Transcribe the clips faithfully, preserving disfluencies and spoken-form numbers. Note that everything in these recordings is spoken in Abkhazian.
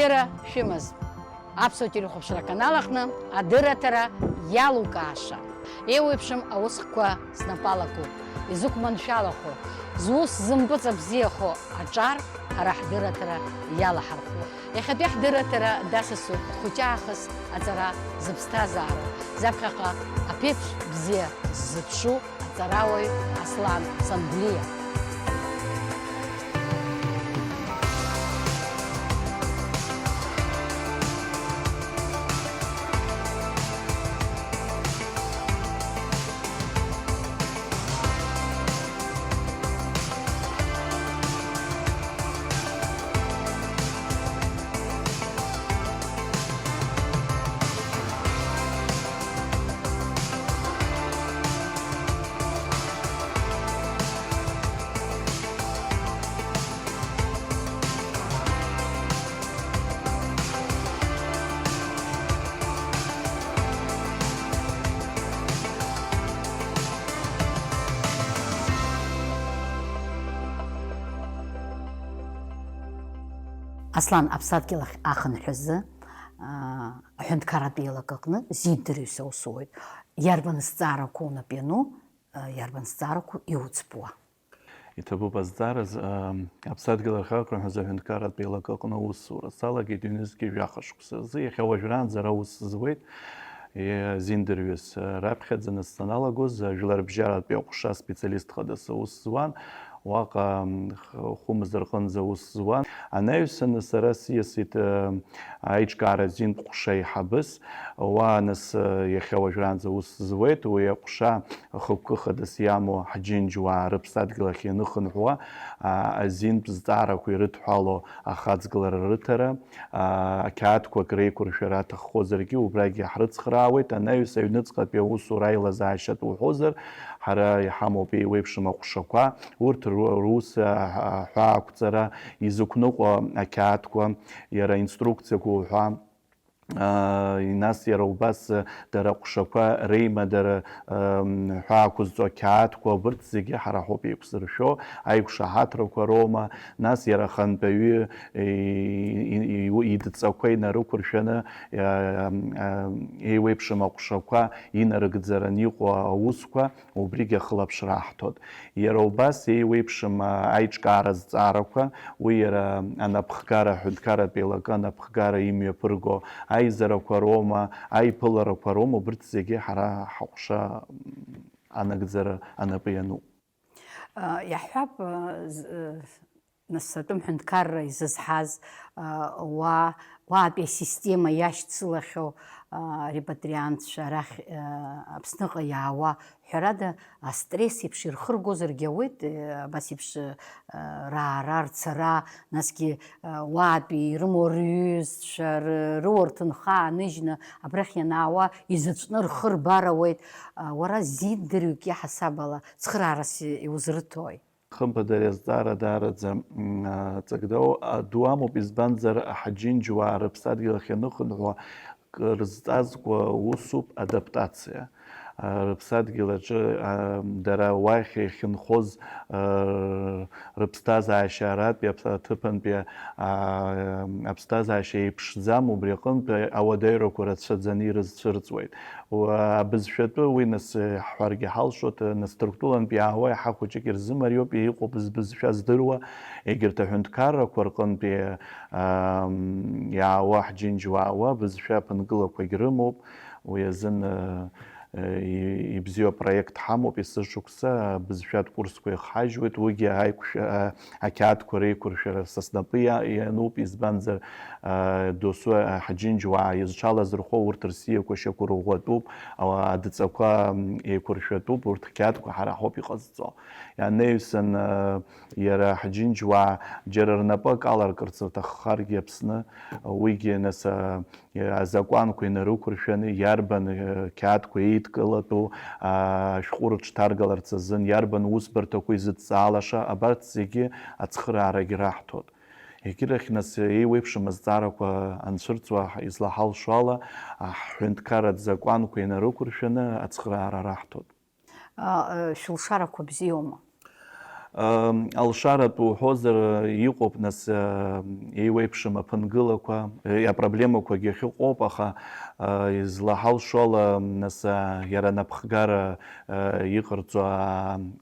Адырра шәымаз. Аԥсуа телехәаԥшра аканал аҟны адырраҭара иалукааша. Еиуеиԥшым аусқәа знапы алаку, изықәманшәалахо, зус зымпыҵа бзиахо аҿар ҳара ҳдырраҭара иалаҳархәуеит. Иахьатәи ҳдырраҭара дасасуп хәыҷы аахыс аҵара зыԥсҭазаароу, заԥхьаҟа аԥеиԥш бзиа ззыԥшу аҵарауаҩ Аслан Сангәлиа. Аслан, аԥсадгьыл ахь ахынҳәазы, аа, аҳәынҭқарратә еилакы аҟны зидырҩыс аус уоуеит. Иарбан зҵаарақәа унап иану, аа, иарбан зҵаарақәа иуӡбуа? Иҭабуп азҵаараз, аа, аԥсадгьыл ахь ахынҳәазы аҳәынҭқарратә еилакы аҟны аусура салагеит ҩнызқьи жәаха шықәса рзы, иахьа уажәраанӡа ара аус зуеит. Е, зиндырҩыс, э, раԥхьаӡа нас саналагоз, э, жәларбжьаратәи аҟәша специалист хадас аус зуан, уаҟа, м, х-, хәымз рҟынӡа аус зуан. Анаҩсан сара сиасит, э, аиҿкаара азинтә ҟәша еиҳабыс, уа нас, э, иахьа уажәраанӡа аус зуеит, уи аҟәша хықәкы хадас иамоу ҳџьынџьуаа рыԥсадгьыл ахь ианыхынҳәуа, а, азинтә зҵаарақәа ирыдҳәалоу ахаҵгылара рыҭара, аа, ақьаадқәак реиқәыршәара аҭаххозаргьы, убрагьы ҳрыцхраауеит. Анаҩс аҩныҵҟатәи аусура аилазаашьатә уҳәозар, ҳара иҳамоуп еиуеиԥшым аҟәшақәа, урҭ ру-, рус, а, аҳәаақәҵара, изықәныҟәо ақьаадқәа, иара инструкциақәа уҳәа, аа, нас иара убас, дара аҟәшақәа реимадара, ам, ҳәа ақәызҵо ақьаадқәа, абырҭ зегьы ҳара ҳоуп еиқәзыршәо, аиқәшаҳаҭрақәа роума, нас иара ахантәаҩы, и-, и-, и-, идҵақәа инарықәыршәаны, а, а, еиуеиԥшым аҟәшақәа инарыгӡараны иҟоу аусқәа, убригьы ахылаԥшра аҳҭоит. Иара убас еиуеиԥшым, а, аиҿкаара зҵаарақәа, уи иара анапхгара, аҳәынҭқарратә еилакы анапхгара имҩаԥырго аизарақәа роума, аиԥыларақәа роума, убырҭ зегьы ҳара ҳаҟәша, м, анагӡара анапы иануп. А, иаҳҳәап, а, з-, а, нас атәым ҳәынҭқарра изызҳаз, а, уа, уаатәи асистема иашьцылахьоу, а, репатриантцәа арахь, а, Аԥсныҟа иаауа, ҳәарада, астресс еиԥш ирхыргозаргьы ауеит, э, абас еиԥш, э, раара, рцара, насгьы, э, уаатәи ирымоу рҩызцәа, ры-, рыуа рҭынха ааныжьны абрахь ианаауа изаҵәны рхы рбар ауеит. Э, уара зиндырҩык иаҳасаб ала цхыраарас и-, иузрыҭои? Хымԥада, ари азҵаара даараӡа, м, а, ҵакдоу, а, ду амоуп, избанзар, ҳаџьынџьуаа рыԥсадгьыл ахь ианыхынҳәуа, кыр зҵазкуа усуп адаптациа. А, рыԥсадгьыл аҿы, а, дара уахь иахьынхоз, а, рыԥсҭазаашьа аратәи аԥ-, аҭыԥантәи, а, аԥсҭазаашьа еиԥшӡам, убри аҟынтә ауадаҩрақәа рацәаӡаны ирызцәырҵуеит. Уа-, абызшәатәы уи нас, э, ҳҳәаргьы ҳалшоит, э, нас Ҭырқәтәылантә иаауа иаҳа хәыҷык ирзымариоуп, иҟоуп збызшәа здыруа, егьырҭ аҳәынҭқаррақәа рҟынтәи, ам, иаауа, ҳџьынџьуаа ауа, бызшәа аԥынгылақәагь рымоуп, уи азын, э, э, и-, ибзиоу апроект ҳамоуп, есышықәса абызшәатә курсқәа ихҳажьуеит, уигьы аиқәшәа-, а-, ақьаадқәа реиқәыршәара са снапы иа-, иануп, избанзар, а, досу, а, ҳџьынџьуаа изҽалазырхәо урҭ рсиақәа шьақәырӷәӷәатәуп, а, адҵақәа, м, еиқәыршәатәуп, урҭ қьаадқәа ҳара ҳауп иҟазҵо. Ианаҩсан, а, иара ҳџьынџьуаа џьара рнапы акаларкырц рҭаххаргьы Аԥсны, уигьы нас, а, азакәанқәа инарықәыршәаны, иарбан, э, қьаадқәа еидкылатәу, а, ашәҟәы рыҽҭаргаларц азын, иарбан усбарҭақәа изыдҵаалаша, абарҭ зегьы ацхыраарагь раҳҭоит. Егьырахь, нас, еиуеиԥшым азҵаарақәа анцәырҵуа излаҳалшо ала, ҳҳәынҭқарратә закәанқәа инарықәыршәаны ацхыраара раҳҭоит. А, э, шәылшарақәа бзиоума? Алшаратә уҳәозар, иҟоуп, нас, еиуеиԥшым аԥынгылақәа, апроблемақәагьы ахьыҟоуп, аха излаҳалшо ала, нас, иара анапхгара иҟарҵо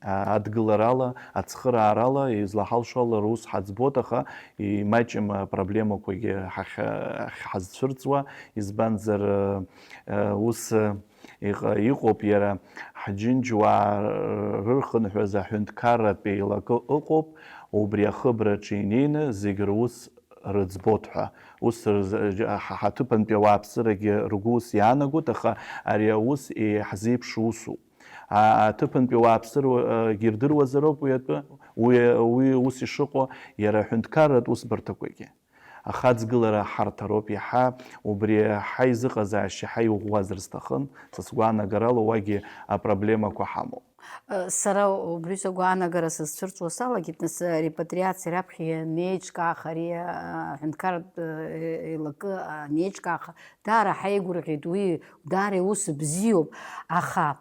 адгыларала, ацхыраарала излаҳалшо ала рус ҳаӡбоит, аха имаҷым апроблемақәагьы ҳахь-, ҳазцәырҵуа, избанзар, ус Иҟ-, иҟоуп иара, ҳџьынџьуаа рырхынҳәыз аҳәынҭқарратә еилакы ыҟоуп, убри ахыбраҿы инеины зегь рус рыӡбоит ҳәа. Ус рз-, ҳа-, ҳаҭыԥантәи ауааԥсырагьы ргәы ус иаанагоит, аха ари аус еиҳа зеиԥшу усуп. А-, аҭыԥантәи ауааԥсырагьы ирдыруазароуп уи атәы, уи, уи ус ишыҟоу, иара аҳәынҭқарратә усбарҭақәагьы. Ахаҵгылара ҳарҭароуп иаҳа, убри ҳаизыҟазаашьа иаҳа иӷәӷәазар сҭахын, са сгәаанагарала уагьы апроблемақәа ҳамоуп. Сара убри сагәаанагара сызцәырҵуа салагеит, нас, арепатриациа раԥхьа ианеиҿкаах, ари аҳәынҭқарратә еилакы анеиҿкаах, даара ҳаигәырӷьеит, уи даара иус бзиоуп, аха,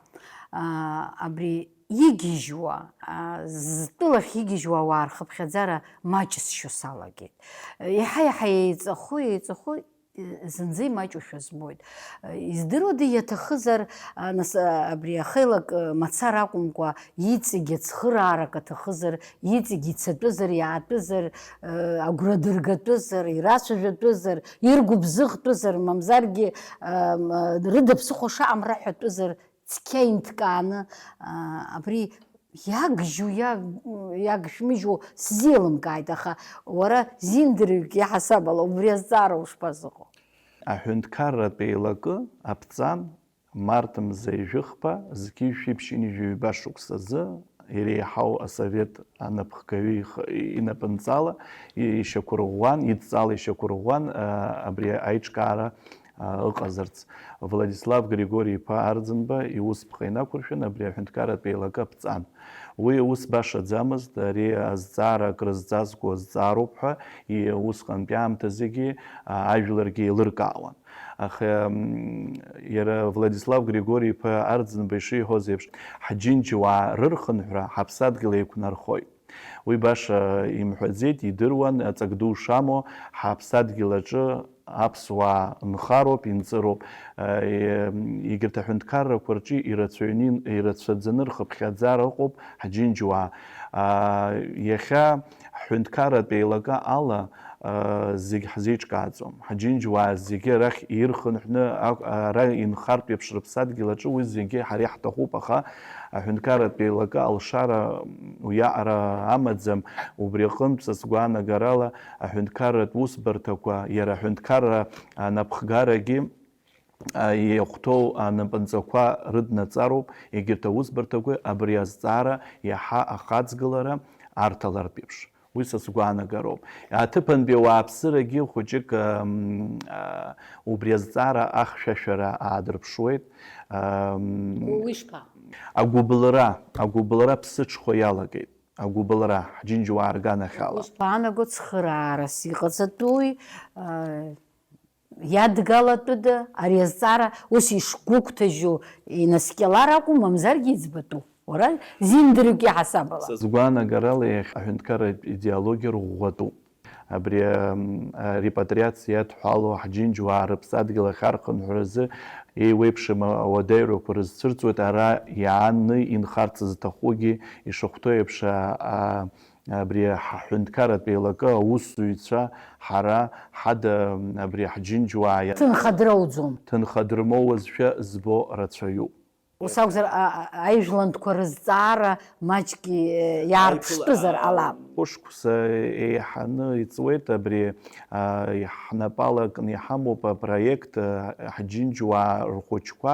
а, абри игьежьуа, а, зтәылахь игьежьуа ауаа рхыԥхьаӡара маҷысшьо салагеит. Еиҳа-еиҳа еиҵахо, еиҵахо, э, зынӡа имаҷушәа збоит. Э, издыруада, иаҭахызар, а, нас, а, абри ахеилак, э, мацара акәымкәа, иҵегь ацхыраарак аҭахызар, иҵегь ицатәызар, иаатәызар, э, агәра дыргатәызар, ирацәажәатәызар, иргәыбзыӷтәызар, мамзаргьы, э, м, рыда ԥсыхәа шаҟам раҳәатәызар, цқьа инҭкааны, аа, абри иагжьу, иаг-, иагшәмыжьуа сзеилымкааит, аха уара зиндырҩык иаҳасабала убри азҵаара ушԥазыҟоу? Аҳәынҭқарратә еилакы аԥҵан март мза ҩажәихԥа зқьи жәшәи ԥшьынҩажәи ҩба шықәсазы иреиҳау асовет анапхгаҩы ихы, инапынҵала ишьақәырӷәӷәан, идҵала ишьақәырӷәӷәан, а, абри аиҿкаара а, ыҟазарц. Владислав Григори-иԥа Арӡынба иусԥҟа инақәыршәан, абри аҳәынҭқарратә еилакы аԥҵан. Уи ус башаӡамызт, ари азҵаара акрызҵазкуа зҵаароуп ҳәа, и-, усҟантәи аамҭазыгьы, а, ажәларгьы еилыркаауан. Аха, м, иара Владислав Григори-иԥа Арӡынба ишиҳәоз еиԥш, ҳџьынџьуаа рырхынҳәра ҳаԥсадгьыл еиқәнархоит. Уи баша имҳәаӡеит, идыруан, аҵак ду шамоу, ҳаԥсадгьыл аҿы аԥсуаа нхароуп, инҵыроуп. Е-, егьырҭ аҳәынҭқаррақәа рҿы ирацәаҩны, ирацәаӡаны рхыԥхьаӡара ыҟоуп ҳџьынџьуаа. А, иахьа ҳҳәынҭқарратә еилакы ала, а, зегь ҳзеиҿкааӡом. Ҳџьынџьуаа зегьы арахь ирхынҳәны, а-, ара инхартә еиԥш рыԥсадгьыл аҿы уи зегьы ҳара иаҳҭахуп, аха аҳәынҭқарратә еилакы алшара уиаҟара амаӡам, убри аҟынтә са сгәаанагарала аҳәынҭқарратә усбарҭақәа, иара аҳәынҭқарра анапхгарагьы, а, иахәҭоу анапынҵақәа рыднаҵароуп, егьырҭ аусбарҭақәеи абри азҵаара иаҳа ахаҵгылара арҭалартә еиԥш. Уи са сгәаанагароуп. Аҭыԥантәи ауааԥсырагьы хәыҷык, ам, а, убри азҵаара ахьшәашәара аадырԥшуеит. Ам, Уи ишԥа? Агәыбылра, агәыбылра ԥсыҽхәа иалагеит. Агәыбылра, ҳџьынџьуаа рганахьала. Ишԥаанаго, цхыраарас иҟаҵатәуи, а, иадгалатәыда, ари азҵаара ус ишгәыгәҭажьу инаскьалар акәым, мамзаргьы иӡбатәу? Уара зиндырҩык иаҳасабала. Са сгәаанагарала, иахьа аҳәынҭқарратә идеологиа рӷәӷәатәуп. Абри, ам, арепатриациа иадҳәало ҳџьынџьуаа рыԥсадгьыл ахь архынҳәразы еиуеиԥшым ауадаҩрақәа рызцәырҵуеит, ара иааны инхарц зҭахугьы ишахәҭоу еиԥш, а, а, абри ҳаҳәынҭқарратә еилакы аусзуҩцәа ҳара ҳада абри ҳџьынџьуаа иа-, Ҭынха дроуӡом. Ҭынха дырмоуазшәа збо рацәаҩуп. Ус акәзар, а-, а-, аижәлантәқәа рызҵаара маҷк, э, иаарԥштәызар ҟалап. Хәышықәса еиҳаны иҵуеит абри, а, ҳнапала кны иҳамоуп апроект, а, ҳџьынџьуаа рхәыҷқәа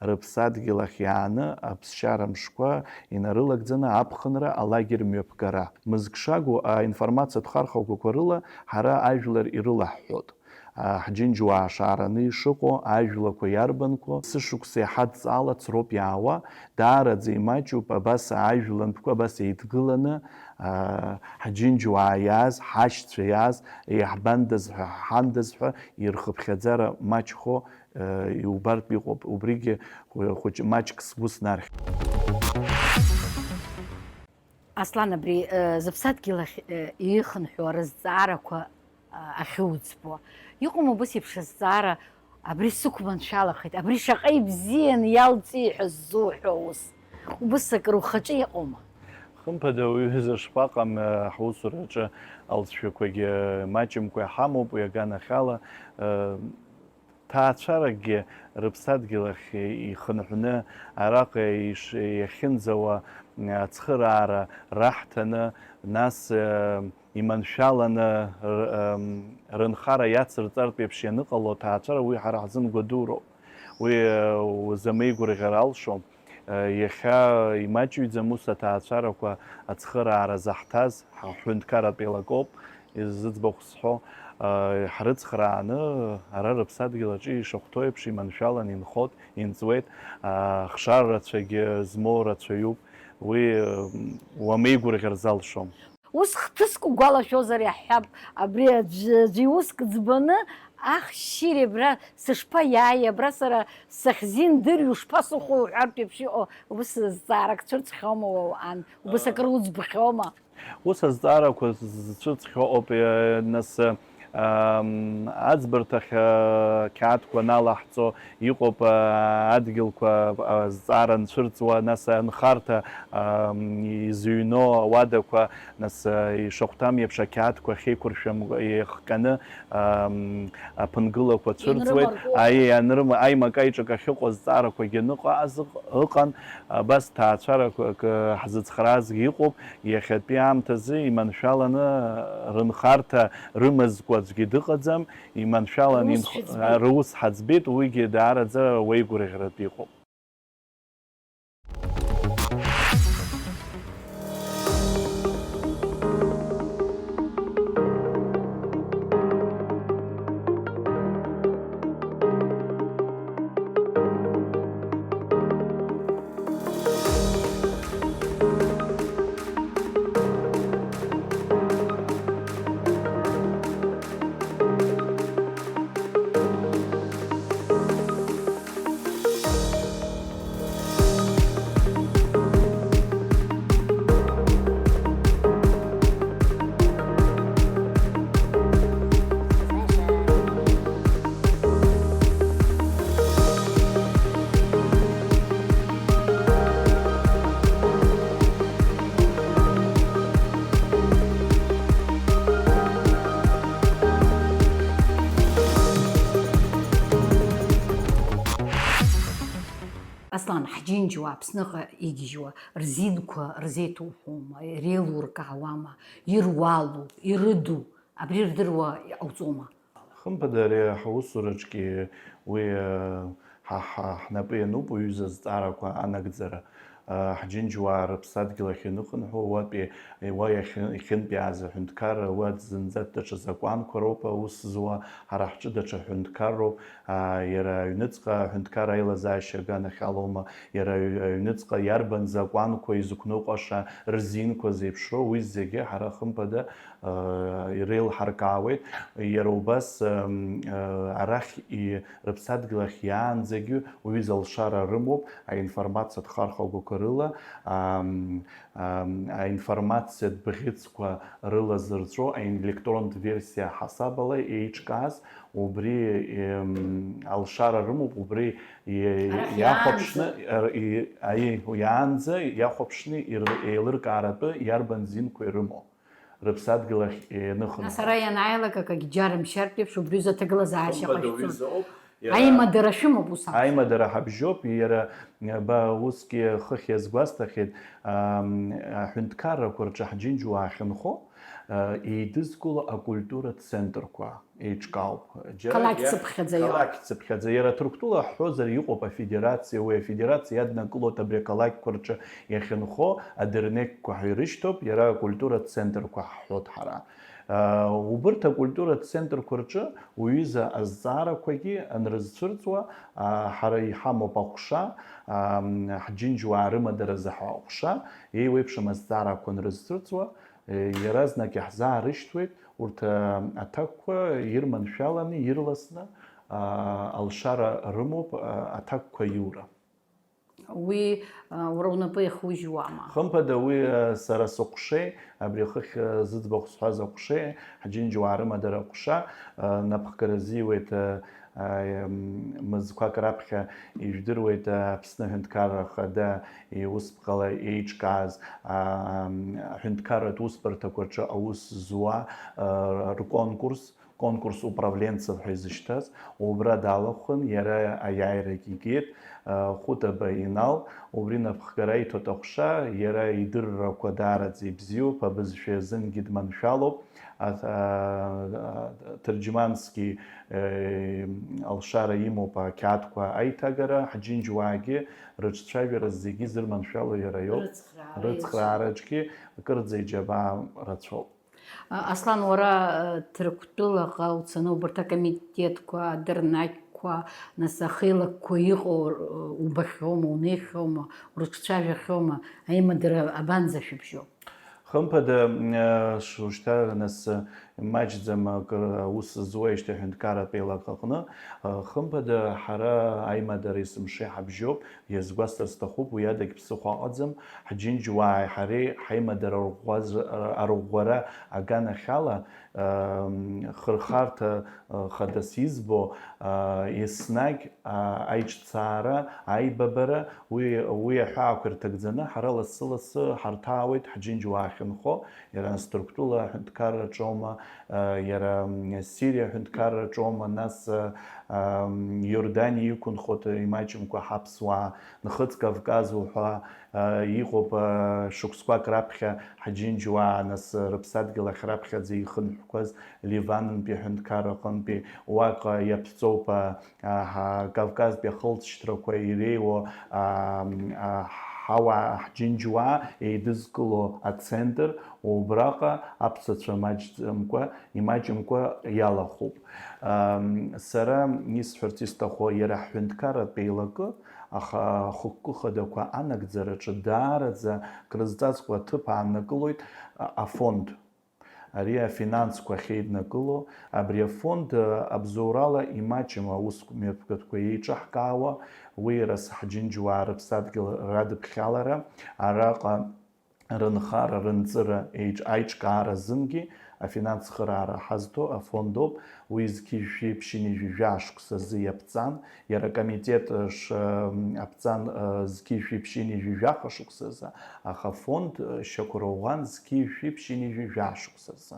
рыԥсадгьыл ахь иааны аԥсшьара мшқәа инарылагӡаны аԥхынра алагер мҩаԥгара. Мызк шагу аинформациатә хархәагақәа рыла ҳара ажәлар ирылаҳҳәот. А, ҳџьынџьуаа шаараны ишыҟоу, ажәлақәа иарбанқәоу, сышықәса иҳадҵаалац роуп иаауа, даараӡа имаҷуп абас ажәлантәқәа абас еидгыланы, а, ҳџьынџьуаа иааз, ҳашьцәа иааз, иаҳбандаз ҳәа, ҳҳандаз ҳәа ирхыԥхьаӡара маҷхо, а, иубартә иҟоуп. Убригьы хәы-, хәыҷ-, маҷк сгәы снархьит. Аслан, абри, э, зыԥсадгьыл ахь, э, иихынҳәуа рызҵаарақәа, э, ахьуӡбуа. Иҟоума убыс еиԥш азҵаара, абри сықәманшәалахеит, абри шаҟа ибзиан иалҵи ҳәа ззуҳәо ус? Убыс акыр ухаҿы иҟоума? Хымԥада, уҩыза шԥаҟам, э, ҳусураҿы алҵшәақәагьы маҷымкәа иҳамоуп, уи аганахьала, э, ҭаацәаракгьы рыԥсадгьыл ахь ихынҳәны араҟа иш-, иахьынӡауа ацхыраара раҳҭаны, нас, э, иманшәаланы р-, м, рынхара иацырҵартә еиԥш ианыҟало аҭаацәара, уи ҳара ҳзын гәадуроуп. Уи, э, узамеигәырӷьар алшом. Э, иахьа имаҷҩӡам ус аҭаацәарақәа ацхыраара заҳҭаз, ҳа ҳҳәынҭқарратә еилакоуп, зыӡбахә сҳәо, э, ҳрыцхрааны, ара рыԥсадгьыл аҿы ишахәҭоу еиԥш иманшәалан инхот, инҵуеит, э, хшара рацәагьы змоу рацәаҩуп, уи, э, уамеигәырӷьар залшом. Ус хҭыск угәалашәозар иаҳҳәап, абри аӡә-, аӡәы иуск ӡбаны, ах, шьыри, абра сышԥаиааи, абра сара сахьзиндырҩ ушԥасыхәо уҳәартә еиԥш иҟоу, ус зҵаарак цәырҵхьоума уа уан? Убыс акыр уӡбхьоума? Ус азҵаарақәа зцәырҵхьоу ауп, е, нас, ам, аӡбарҭахь, а, қьаадқәа аналаҳҵо, иҟоуп, а, адгьылқәа, а, зҵаара нцәырҵуа, нас анхарҭа, ам, изыҩноу ауадақәа, нас, а, ишахәҭам еиԥш ақьаадқәа ахьеиқәыршәам еихҟьаны, ам, аԥынгылақәа цәырҵуеит. Инрымаркуа. Аи, анрыма-, аимак-аиҿак ахьыҟоу азҵаарақәагьы ныҟәаз ыҟ-, ыҟан. Абас ҭаацәарак, акы ҳзыцхраазгьы ыҟоуп. Иахьатәи аамҭазы иманшәаланы рынхарҭа рымазкуа аӡәгьы дыҟаӡам, иманшәалан Рус инх-, шәыӡбеит. Рус ҳаӡбеит, уигьы даараӡа уеигәырӷьаратә иҟоуп. Аслан, ҳџьынџьуаа Аԥсныҟа игьежьуа рзинқәа рзеиҭоуҳәома, иреилуркаауама, ируалу, ирыду, абри рдыруа иҟауҵома? Хымԥада, ари ҳусураҿгьы уи, э, ҳа, ҳа, ҳнапы иануп уаҩы зызҵаарақәа анагӡара. Э, ҳџьынџьуаа рыԥсадгьыл ахь ианыхынҳәуа, уатәи, уа иахьы-, иахьынтәиааз аҳәынҭқарра, уа зынӡа даҽа закәанқәа роуп аус зуа, ҳара ҳҿы даҽа ҳәынҭқарроуп, а, иара аҩныҵҟа аҳәынҭқар аилазаашьа аганахьалоума, иара аҩ-, аҩныҵҟа иарбан закәанқәа изықәныҟәаша, рзинқәа зеиԥшроу, уи зегьы ҳара хымԥада, а, иреилҳаркаауеит. Иара убас, ам, а, арахь и-, рыԥсадгьыл ахь иаанӡагьы уҩыза алшара рымоуп, аинформациатә хархәагақәа рыла, ам, ам, аинформациатә бӷьыцқәа рыла зырҵәо аелектронтә версиа ҳасабала еиҿкааз, убри, ем, алшара рымоуп, убри и-, Арахь иахәаԥшны, иаанӡа. Ар-, и-, аи, иаанӡа иахәаԥшны ир-, еилыркааратәы иарбан зинқәа ирымоу, рыԥсадгьыл ахь ианыхынҳәуа. Нас ара ианааилак акагьы џьарымшьартә еиԥш, убри аҩыза аҭагылазаашьа Хымԥада ҟашәҵон. Уи заҟоуп, иара Аимадара шәымоуп ус акәзар? Аимадара ҳабжьоуп, иара, ба, усгьы хыхь иазгәасҭахьеит, ам, аҳәынҭқаррақәа рҿы ҳџьынџьуаа ахьынхо, а, еидызкыло акультуратә центрқәа еиҿкаауп. Џьара Қалақь иа-, цыԥхьаӡа иҟоуп. Қалақь цыԥхьаӡа. Иара Ҭырқәтәыла ҳҳәозар, иҟоуп афедерациа, уи афедерациа иаднакылоит абри ақалақьқәа рҿы иахьынхо адернеқьқәа ҳәа ирышьҭоуп, иара акультуратә центрқәа ҳҳәоит ҳара. Убырҭ акультуратә центрқәа рҿы уҩыза азҵаарақәагьы анрызцәырҵуа, ҳара иҳамоуп аҟәша, ҳџьынџьуаа рымадаразы ҳәа аҟәша, еиуеиԥшым азҵаарақәа анрызцәырҵуа, иаразнак иаҳзаарышьҭуеит урҭ аҭакқәа ирманшәаланы, ирласны, алшара рымоуп аҭакқәа аиура. Уи уара унапы иахужьуама? Хымԥада, уи сара сыҟәшеи, абри ахыхь зыӡбахә сҳәаз аҟәшеи, ҳџьынџьуаа рымадара аҟәша, напхгара зиуеит. Мызқәак раԥхьа ижәдыруеит Аԥсны Аҳәынҭқарра Ахада иусԥҟала еиҿкааз аҳәынҭқарратә усбарҭақәа рҿы аус зуа рконкурс, конкурс управленцев ҳәа изышьҭаз, убра далахәын, иара аиааирагь игеит, Хәытаба Инал, убри напхгара иҭоит аҟәша, иара идыррақәа даараӡа ибзиоуп, абызшәа азынгьы дманшәалоуп, Ҭырџьмански алшара имоуп ақьаадқәа аиҭагара, ҳџьынџьуаагьы рыҿцәажәара зегьы зырманшәало иара иоуп, рыцхраараҿгьы акырӡа иџьабаа рацәоуп. Аслан, уара Ҭырқәтәылаҟа уцаны убарҭ акомитетқәа, адырнақьқәа, нас ахеилакқәа иҟоу убахьоума, унеихьоума, урыҿцәажәахьоума, аимадара абанӡашәыбжьо? Хымԥада, шушьҭа нас маҷӡам акыр аус зуеижьҭеи аҳәынҭқарратә еилак аҟны, хымԥада ҳара аимадара есымша иҳабжьоуп, иазгәасҭар сҭахуп, уи адагь ԥсыхәа ыҟаӡам, ҳџьынџьуааи ҳареи ҳаимадара арӷәӷәаз-, арӷәӷәара аганахьала, хырхарҭа хадас избо, еснагь аиҿцаара, аибабара, уи, уи аҳәаақәа ирҭагӡаны ҳара лассы-лассы ҳарҭаауеит ҳџьынџьуаа ахьынхо, иара нас Ҭырқәтәыла аҳәынҭқарраҿоума, иара Сириа аҳәынҭқарраҿоума, нас Иорданиа иқәынхоит имаҷымкәа ҳаԥсуаа, Нхыҵ Кавказ уҳәа, иҟоуп, шықәсқәак раԥхьа ҳџьынџьуаа нас рыԥсадгьыл ахь раԥхьаӡа ихынҳәқәаз Ливанынтәи аҳәынҭқарра аҟынтәи, уаҟа иаԥҵоуп, Аҳа, Кавказтәи ахылҵшьҭрақәа иреиуоу, аа, ҳауаа, ҳџьынџьуаа еидызкыло ацентр, убраҟа аԥсацәа маҷӡамкәа, имаҷымкәа иалахәуп. Сара исҳәарц исҭаху, иара ҳҳәынҭқарратә еилакы, аха ахықәкы хадақәа анагӡараҿы даараӡа крызҵазкуа аҭыԥ ааннакылоит афонд. Ари афинансқәа ахьеиднакыло, абри афонд абзоурала имаҷым аус мҩаԥгатәқәа еиҿаҳкаауа, уи рас ҳџьынџьуаа рыԥсадгьыл радыԥхьалара, араҟа рынхара, рынҵыра еиҿ-, аиҿкаара азынгьы афинанс цхыраара ҳазҭо афондоуп, уи зқьи жәшәи ԥшьынҩажәи жәаа шықәсазы иаԥҵан, Иара акомитет, э, ш-, м, аԥҵан, э, зқьи жәшәи ԥшьынҩажәи жәаха шықәсазы, аха афонд, э, шьақәырӷәӷәан зқьи жәшәи ԥшьынҩажәи жәаа шықәсазы.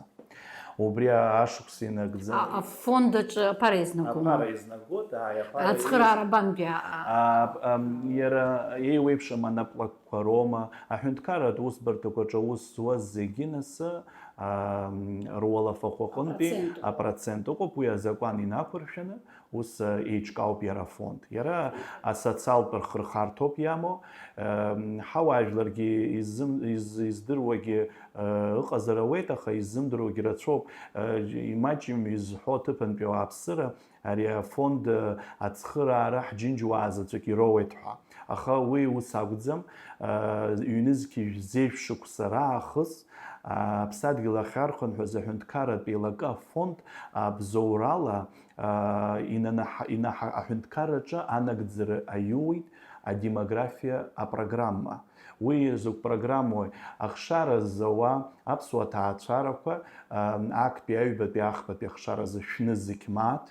Убри ашықәс инагӡа- А, афонд аҿы аԥара иазнагома? Аԥара иазнагоит, ааи, аԥара Ацхыраара из- бантәи, а, а, А, ам, иара еиуеиԥшым анаплакқәа роума, аҳәынҭқарратә усбарҭақәаҿы аус зуаз зегьы насы, ам, руалафахәы аҟынтәи Апроцент. Апроцент ыҟоуп, уи азакәан инақәыршәаны, ус, э, еиҿкаауп иара афонд. Иара асоциалтә рхырхарҭоуп иамоу. Э, ҳауаажәларгьы изым-, из-, издыруагьы, э, ыҟазар ауеит, аха иззымдыруагьы рацәоуп. Э, имаҷым изҳәо аҭыԥантәи ауааԥсыра, ари афонд, э, ацхыраара ҳџьынџьуаа заҵәык ироуеит ҳәа. Аха уи ус акәӡам. Э, ҩнызқьи жәзеижә шықәса раахыс, э, аԥсадгьыл ахь архынҳәыз аҳәынҭқарратә еилакы афонд, э, абзоурала, аа, инанаҳа-, инаҳа-, аҳәынҭқарраҿы анагӡара аиуит адемографиа апрограмма. Уи закә программои? Ахшара зауа аԥсуа ҭаацәарақәа, аа, актәи аҩбатәи ахԥатәи ахшаразы шәнызқь мааҭ,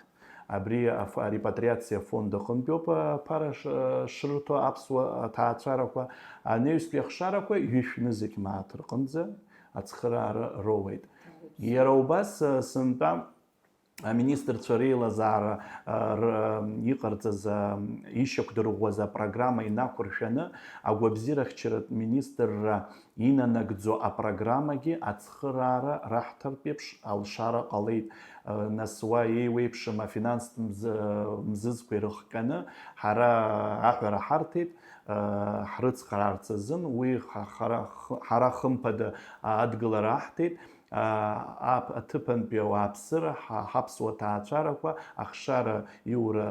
абри аф-, арепатриациа фонд аҟынтәиоуп аԥара ш-, шрыҭо аԥсуа ҭаацәарақәа, анаҩстәи ахшарақәа ҩышәнызқь мааҭ рҟынӡа ацхыраара роуеит. Иара убас, сынтәа Аминистрцәа реилазаара, а, р-, иҟарҵаз, а, ишьақәдырӷәӷәаз апрограмма инақәыршәаны, агәабзиарахьчаратә министрра инанагӡо апрограммагьы ацхыраара раҳҭартә еиԥш алшара ҟалеит. А, нас уа еиуеиԥшым афинанстә мз-, мзызқәа ирыхҟьаны, ҳара аҳәара ҳарҭеит, а, ҳрыцхраарц азын, уи ха-, хара х-, ҳара хымԥада адгылара аҳҭеит. Аҭыԥантәи ауааԥсыра, ҳаԥсуа ҭаацәарақәа ахшара иура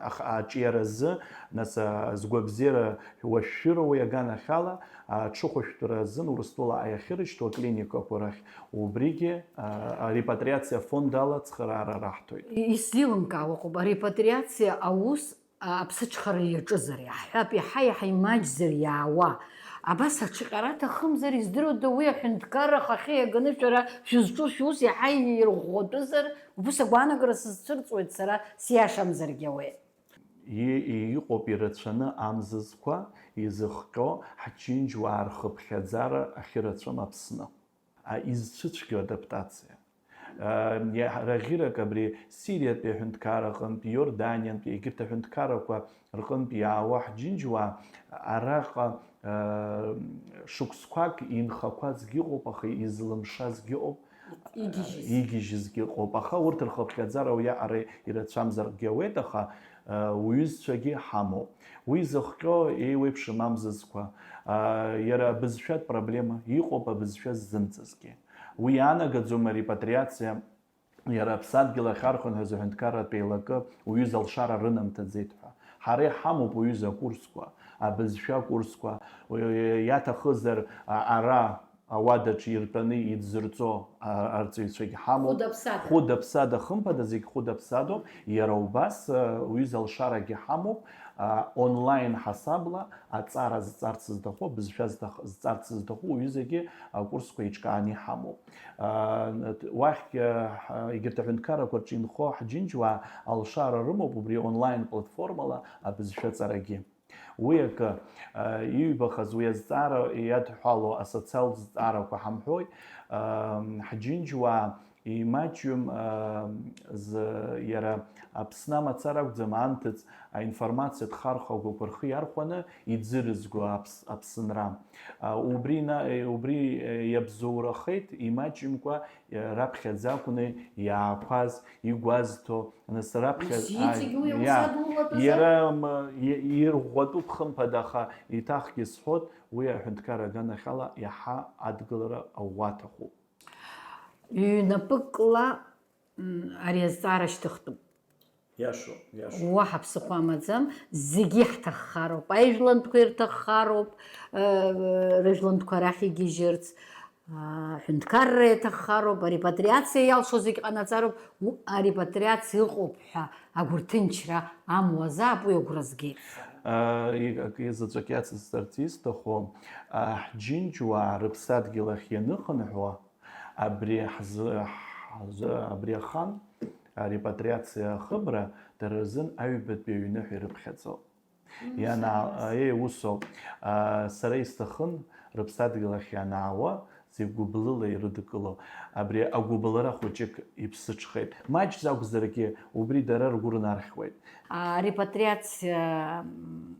аҿиаразы, нас, згәабзиара уашәшәыроу иаганахьала, аҽыхәышәтәра азын Урыстәылаҟа иахьырышьҭоу аклиникақәа рахь, убригьы арепатриациа фонд ала ацхыраара раҳҭоит. Исзеилымкаауа ыҟоуп, арепатриациа аус Аԥсыҽхара иаҿызар, иаҳҳәап, иаҳа-иаҳа имаҷзар иаауа. Абас аҽаҟьара аҭахымзар, издыруада уи аҳәынҭқарра ахахьы иаганы шәара шәызҿу шәус иаҳа ирӷәӷәатәызар, убыс агәаанагара сызцәырҵуеит сара, сиашамзаргьы ауеит. Иҟоуп ирацәаны амзызқәа изыхҟьо ҳџьынџьуаа рхыԥхьаӡара ахьырацәам Аԥсны. Изцәыцәгьоу адаптациа. Ҳара ӷьырак абри Сириатәи аҳәынҭқарра аҟынтә, Иорданиантәи, егьырҭ аҳәынҭқаррақәа рҟынтә иаауа ҳџьынџьуаа араҟа шықәсқәак инхақәазгьы ыҟоуп, аха излымшазгьы ыҟоуп. Игьежьызгьы ыҟоуп, аха урҭ рхыԥхьаӡара уиаҟара ирацәамзаргьы ауеит, аха уҩызцәагьы ҳамоуп. Уи зыхҟьо еиуеиԥшым амзызқәа. Иара абызшәатә проблема иҟоуп абызшәа ззымҵазгьы. Уи иаанагаӡом арепатриациа, иара аԥсадгьыл ахь архынҳәыз аҳәынҭқарратә еилакы уҩыза алшара рынамҭаӡеит ҳәа. Ҳара иҳамоуп уҩыза акурсқәа, абызшәа акурсқәа, иаҭахызар ара ауадаҿы иртәаны идзырҵо арҵаҩцәагь ҳамоуп. Хәыда-ԥсада. Хәыда-ԥсада, хымԥада, зегь хәыда-ԥсадоуп. Иара убас уҩыза алшарагьы ҳамоуп, онлайн ҳасабла аҵара зҵарц зҭаху, абызшәа зҭах-, зҵарц зҭаху уҩызагьы акурсқәа еиҿкааны иҳамоуп. Уахь, егьырҭ аҳәынҭқаррақәа рҿы инхо ҳџьынџьуаа алшара рымоуп убри онлайн платформала абызшәа аҵарагьы. Уи акы, иҩбахаз уи азҵаара иадҳәало асоциалтә зҵаарақәа ҳамҳәои, ҳџьынџьуаа имаҷҩым, иара Аԥсны амацара акәӡам, анҭыҵ аинформациатә хархәагақәа рхы иархәаны иӡырызго Аԥсынра. Убри иабзоурахеит имаҷымкәа раԥхьаӡа акәны иаақәаз, игәазҭо, нас раԥхьа иара ирӷәӷәатәуп хымԥада, аха еиҭахгьы сҳәот, уи аҳәынҭқарра аганахьала иаҳа адгылара ӷәӷәа аҭахуп. Ҩнапыкла ари азҵаара шьҭыхтәуп. Иашоуп, иашоуп. Уаҳа ԥсыхәа амаӡам, зегьы иаҳҭаххароуп, аижәлантәқәа ирҭаххароуп, рыжәлантәқәа арахь игьежьырц, аҳәынҭқарра иаҭаххароуп, арепатриациа иалшо зегь ҟанаҵароуп, арепатриациа ыҟоуп ҳәа агәырҭынчра амуазаап, уи агәра згеит. Заҵәык иацысҵарц исҭаху, ҳџьынџьуаа рыԥсадгьыл ахь ианыхынҳәуа, Абри ҳзы, ҳзы, абри ахан, арепатриациа ахыбра дара рзын аҩбатәи аҩны ҳәа ирыԥхьаӡо. Ианаа-, еи, усоуп. Сара исҭахын, рыԥсадгьыл ахь ианаауа, зегь гәыблыла ирыдкыло. Абри агәыблыра хәыҷык иԥсыҽхеит. Маҷӡак акәзаргьы, убри дара ргәы рнархьуеит. Арепатриациа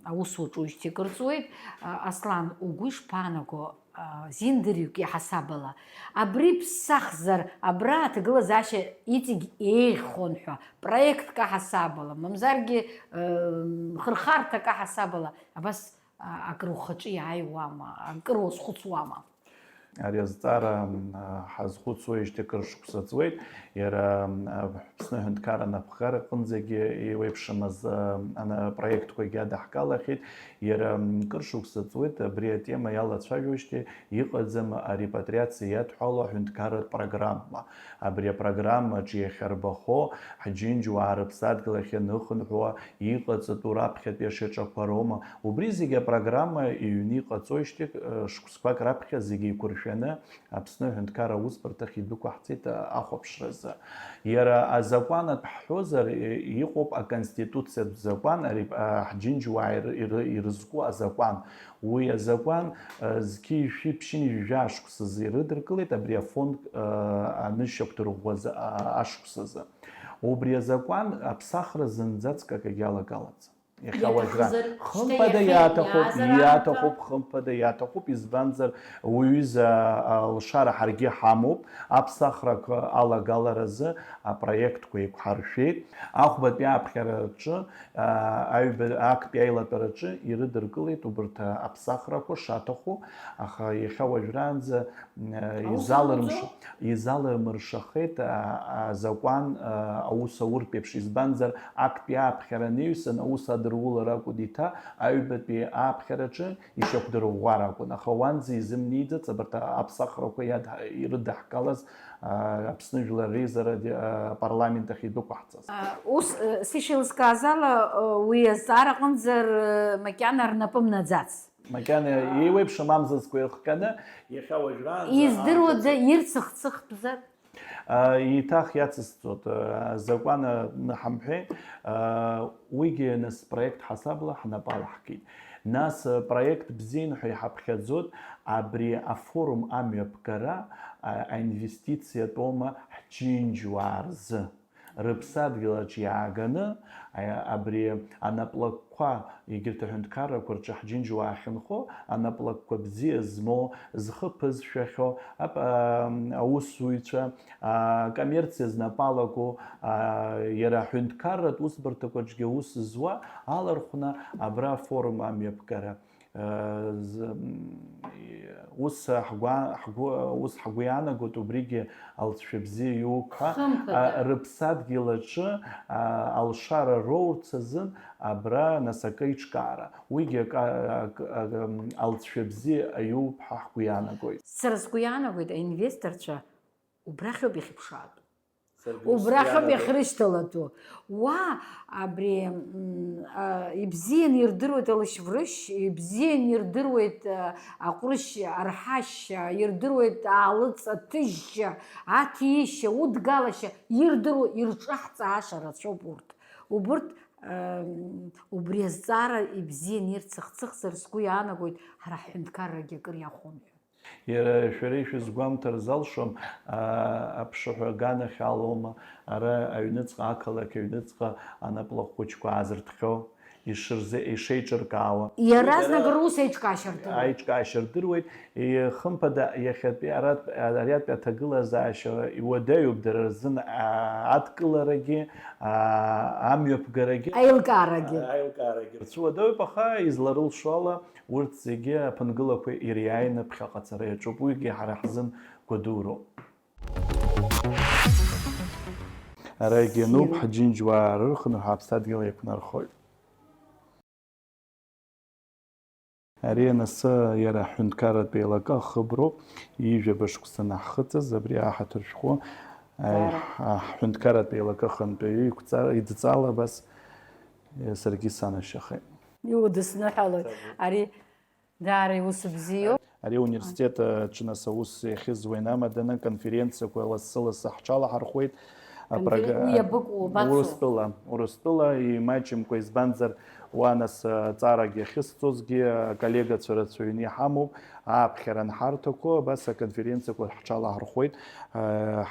аусураҿы уажәшьҭа икырҵуеит. Аслан, угәы ишԥаанаго? Зиндырҩык иаҳасабала. Абри ԥсахзар, абра аҭагылазаашьа иҵегь еиӷьхон ҳәа, проектк аҳасабала, мамзаргьы хырхарҭак аҳасабала, абас акыр ухаҿы иааиуама, акыр уазхәыцуама? Ари азҵаара ҳазхәыцуеижьҭеи акыр шықәса ҵуеит, иара Аԥсны аҳәынҭқарра анапхгара аҟынӡагьы еиуеиԥшымыз проектқәагьы адаҳкылахьеит. Иара кыр шықәса ҵуеит абри атема иалацәажәоижьҭеи, иҟаӡам арепатриациа иадҳәало аҳәынҭқарратә программа. Абри апрограммаҿы иахьарбахо, ҳџьынџьуаа рыԥсадгьыл ахь ианыхынҳәуа иҟаҵатәу раԥхьатәи ашьаҿақәа роума? Убри зегьы апрограмма иҩны иҟаҵоижьҭеи шықәсқәак раԥхьа зегьы еиқәыршәаны Аԥсны аҳәынҭқарра аусбарҭахь идәықәаҳҵеит ахәаԥшразы. Иара азакәанатә ҳҳәозар, иҟоуп аконституциатә закәан, ари, а, ҳџьынџьуаа ир-, ир-, ирызку азакәан. Уи азакәан, а, зқьи жәшәи ԥшьынҩажәи жәаа шықәсазы ирыдыркылеит абри афонд, а, анышьақәдырӷәӷәаз, а, ашықәсазы. Убри азакәан аԥсахра зынӡаск акагьы алагалаӡам. Иахьа уажәра. Иаҭахызар, шьҭа хымԥада иахьа иаҭахуп, иаазар иаҭахуп, аамҭа? Хымԥада иаҭахуп, избанзар, уҩыза алшара ҳаргьы ҳамоуп, аԥсахрақәа алагаларазы апроектқәа еиқәҳаршәеит, ахәбатәи ааԥхьараҿы, аа, аҩба-, актәи аилатәараҿы ирыдыркылеит убарҭ аԥсахрақәа шаҭаху, аха иахьа уажәраанӡа, аа, Аус изалырмш-, амуӡо? Изалырмыршахеит, аа, азакәан, аа, аус ауртә еиԥш, избанзар, актәи ааԥхьара анаҩсан аус адыр-, Уула ракәын иҭа, аҩбатәи ааԥхьараҿы ишьақәдырӷәӷәар акәын, аха уанӡа изымнеиӡац абарҭ аԥсахрақәа иад-, ирыдаҳгалаз, а, Аԥсны Жәлар Реизара, а, апарламент ахь идәықәаҳҵаз. Ус, э, сишьа илызкааз ала, э, уи азҵаара аҟынӡа р-, макьана рнапы мнаӡац. Макьана еиуеиԥшым амзызқәа ирхҟьаны, иахьа уажәраанӡа Издыруада, аамҭацәа ирцыхцыхтәзар? А, еиҭах иацысҵоит, а, азакәан аҟны ҳамҳәеи, а, уигьы нас проект ҳасабла ҳнапы алаҳкит. Нас, а, проект бзиан ҳәа иҳаԥхьаӡоит абри афорум амҩаԥгара, а, аинвестициатә оума ҳџьынџьуаа рзы. Рыԥсадгьыл аҿы иааганы, а, абри анаплакқәа, егьырҭ аҳәынҭқаррақәа рҿы ҳџьынџьуаа ахьынхо, анаплакқәа бзиа змоу, зхы ԥызшәахьоу, ап-, а, аусзуҩцәа, а, акоммерциа знапы алаку, а, иара аҳәынҭқарратә усбарҭақәа рҿгьы аус зуа алархәны абра афорум амҩаԥгара. Э, з-, м, и-, ус ҳгәа-, ҳгәы, ус ҳгәы иаанагоит, убригьы алҵшәа бзиа иоуп ҳәа, Хымԥада. А, рыԥсадгьыл аҿы, а, алшара роурц азын абра, нас, акы аиҿкаара. Уигьы акы, акы, акы, м, алҵшәа бзиа аиуп ҳәа ҳгәы иаанагоит. Сара сгәы иаанагоит, аинвесторцәа убрахьоуп иахьыԥшаатәу. Саргьы ус Убрахьоуп иаанагоит. Иахьрышьҭалатәу. Уа, абри, м, а, ибзиан ирдыруеит алышьврышь, ибзиан ирдыруеит, а, аҟәрышь арҳашьа, ирдыруеит аалыҵ аҭыжьшьа, аҭиишьа, удгалашьа, ирдыруа, ирҿаҳҵааша рацәоуп урҭ. Убырҭ, ам, убри азҵаара ибзиан ирцыхцыхзар, сгәы иаанагоит, ҳара ҳҳәынҭқаррагьы акыр иахәон ҳәа. Иара шәара ишәызгәамҭар залшом, аа, аԥшаҳәа аганахь алоума, ара аҩныҵҟа, ақалақь аҩныҵҟа анаплахә хәыҷқәа аазыртхьоу, ишырзы-, ишеиҿыркаауа. Иаразнак Иара рус еиҿкаашьа рдыруеит. Аиҿкаашьа рдыруеит, и-, хымԥада, иахьатәи аратә-, ариатәи аҭагылазаашьа иуадаҩуп дара рзын, аа, адкыларагьы, аа, амҩаԥгарагьы. Аилкаарагьы. Аилкаарагьы. Рцәуадаҩуп, аха изларылшо ала, Урҭ зегьы аԥынгылақәа ириааины ԥхьаҟа ацара иаҿуп, уигьы ҳара ҳзын гәадуроуп. Ара егьануп, ҳџьынџьуаа рырхынҳәы ҳаԥсадгьыл еиқәнархоит. Ари анасы иара аҳәынҭқарратә еилакы ахыброуп, ҩажәаба шықәса анаҳхыҵыз, абри аҳаҭыр шәҟәы, Даара. Аҳ-, аҳәынҭқарратә еилакы ахантәаҩы иқәҵара, идҵала абас, саргьы санашьахеит. Иудысныҳәалоит. Ари Даара иус бзиоуп. Ари ауниверситет аҿы нас аус иахьызуа инамаданы, конференциақәа лассы-лассы ҳҽалаҳархәеит. Конферен-, Апрогра-, уи иабыкәу, убацу? Урыстәыла, Урыстәыла имаҷымкәа, избанзар, уа нас аҵарагьы ахьысҵозгьы аколлегацәа рацәаҩны иҳамоуп, ааԥхьара анҳарҭақәо, абас аконференциақәа ҳҽалаҳархәеит.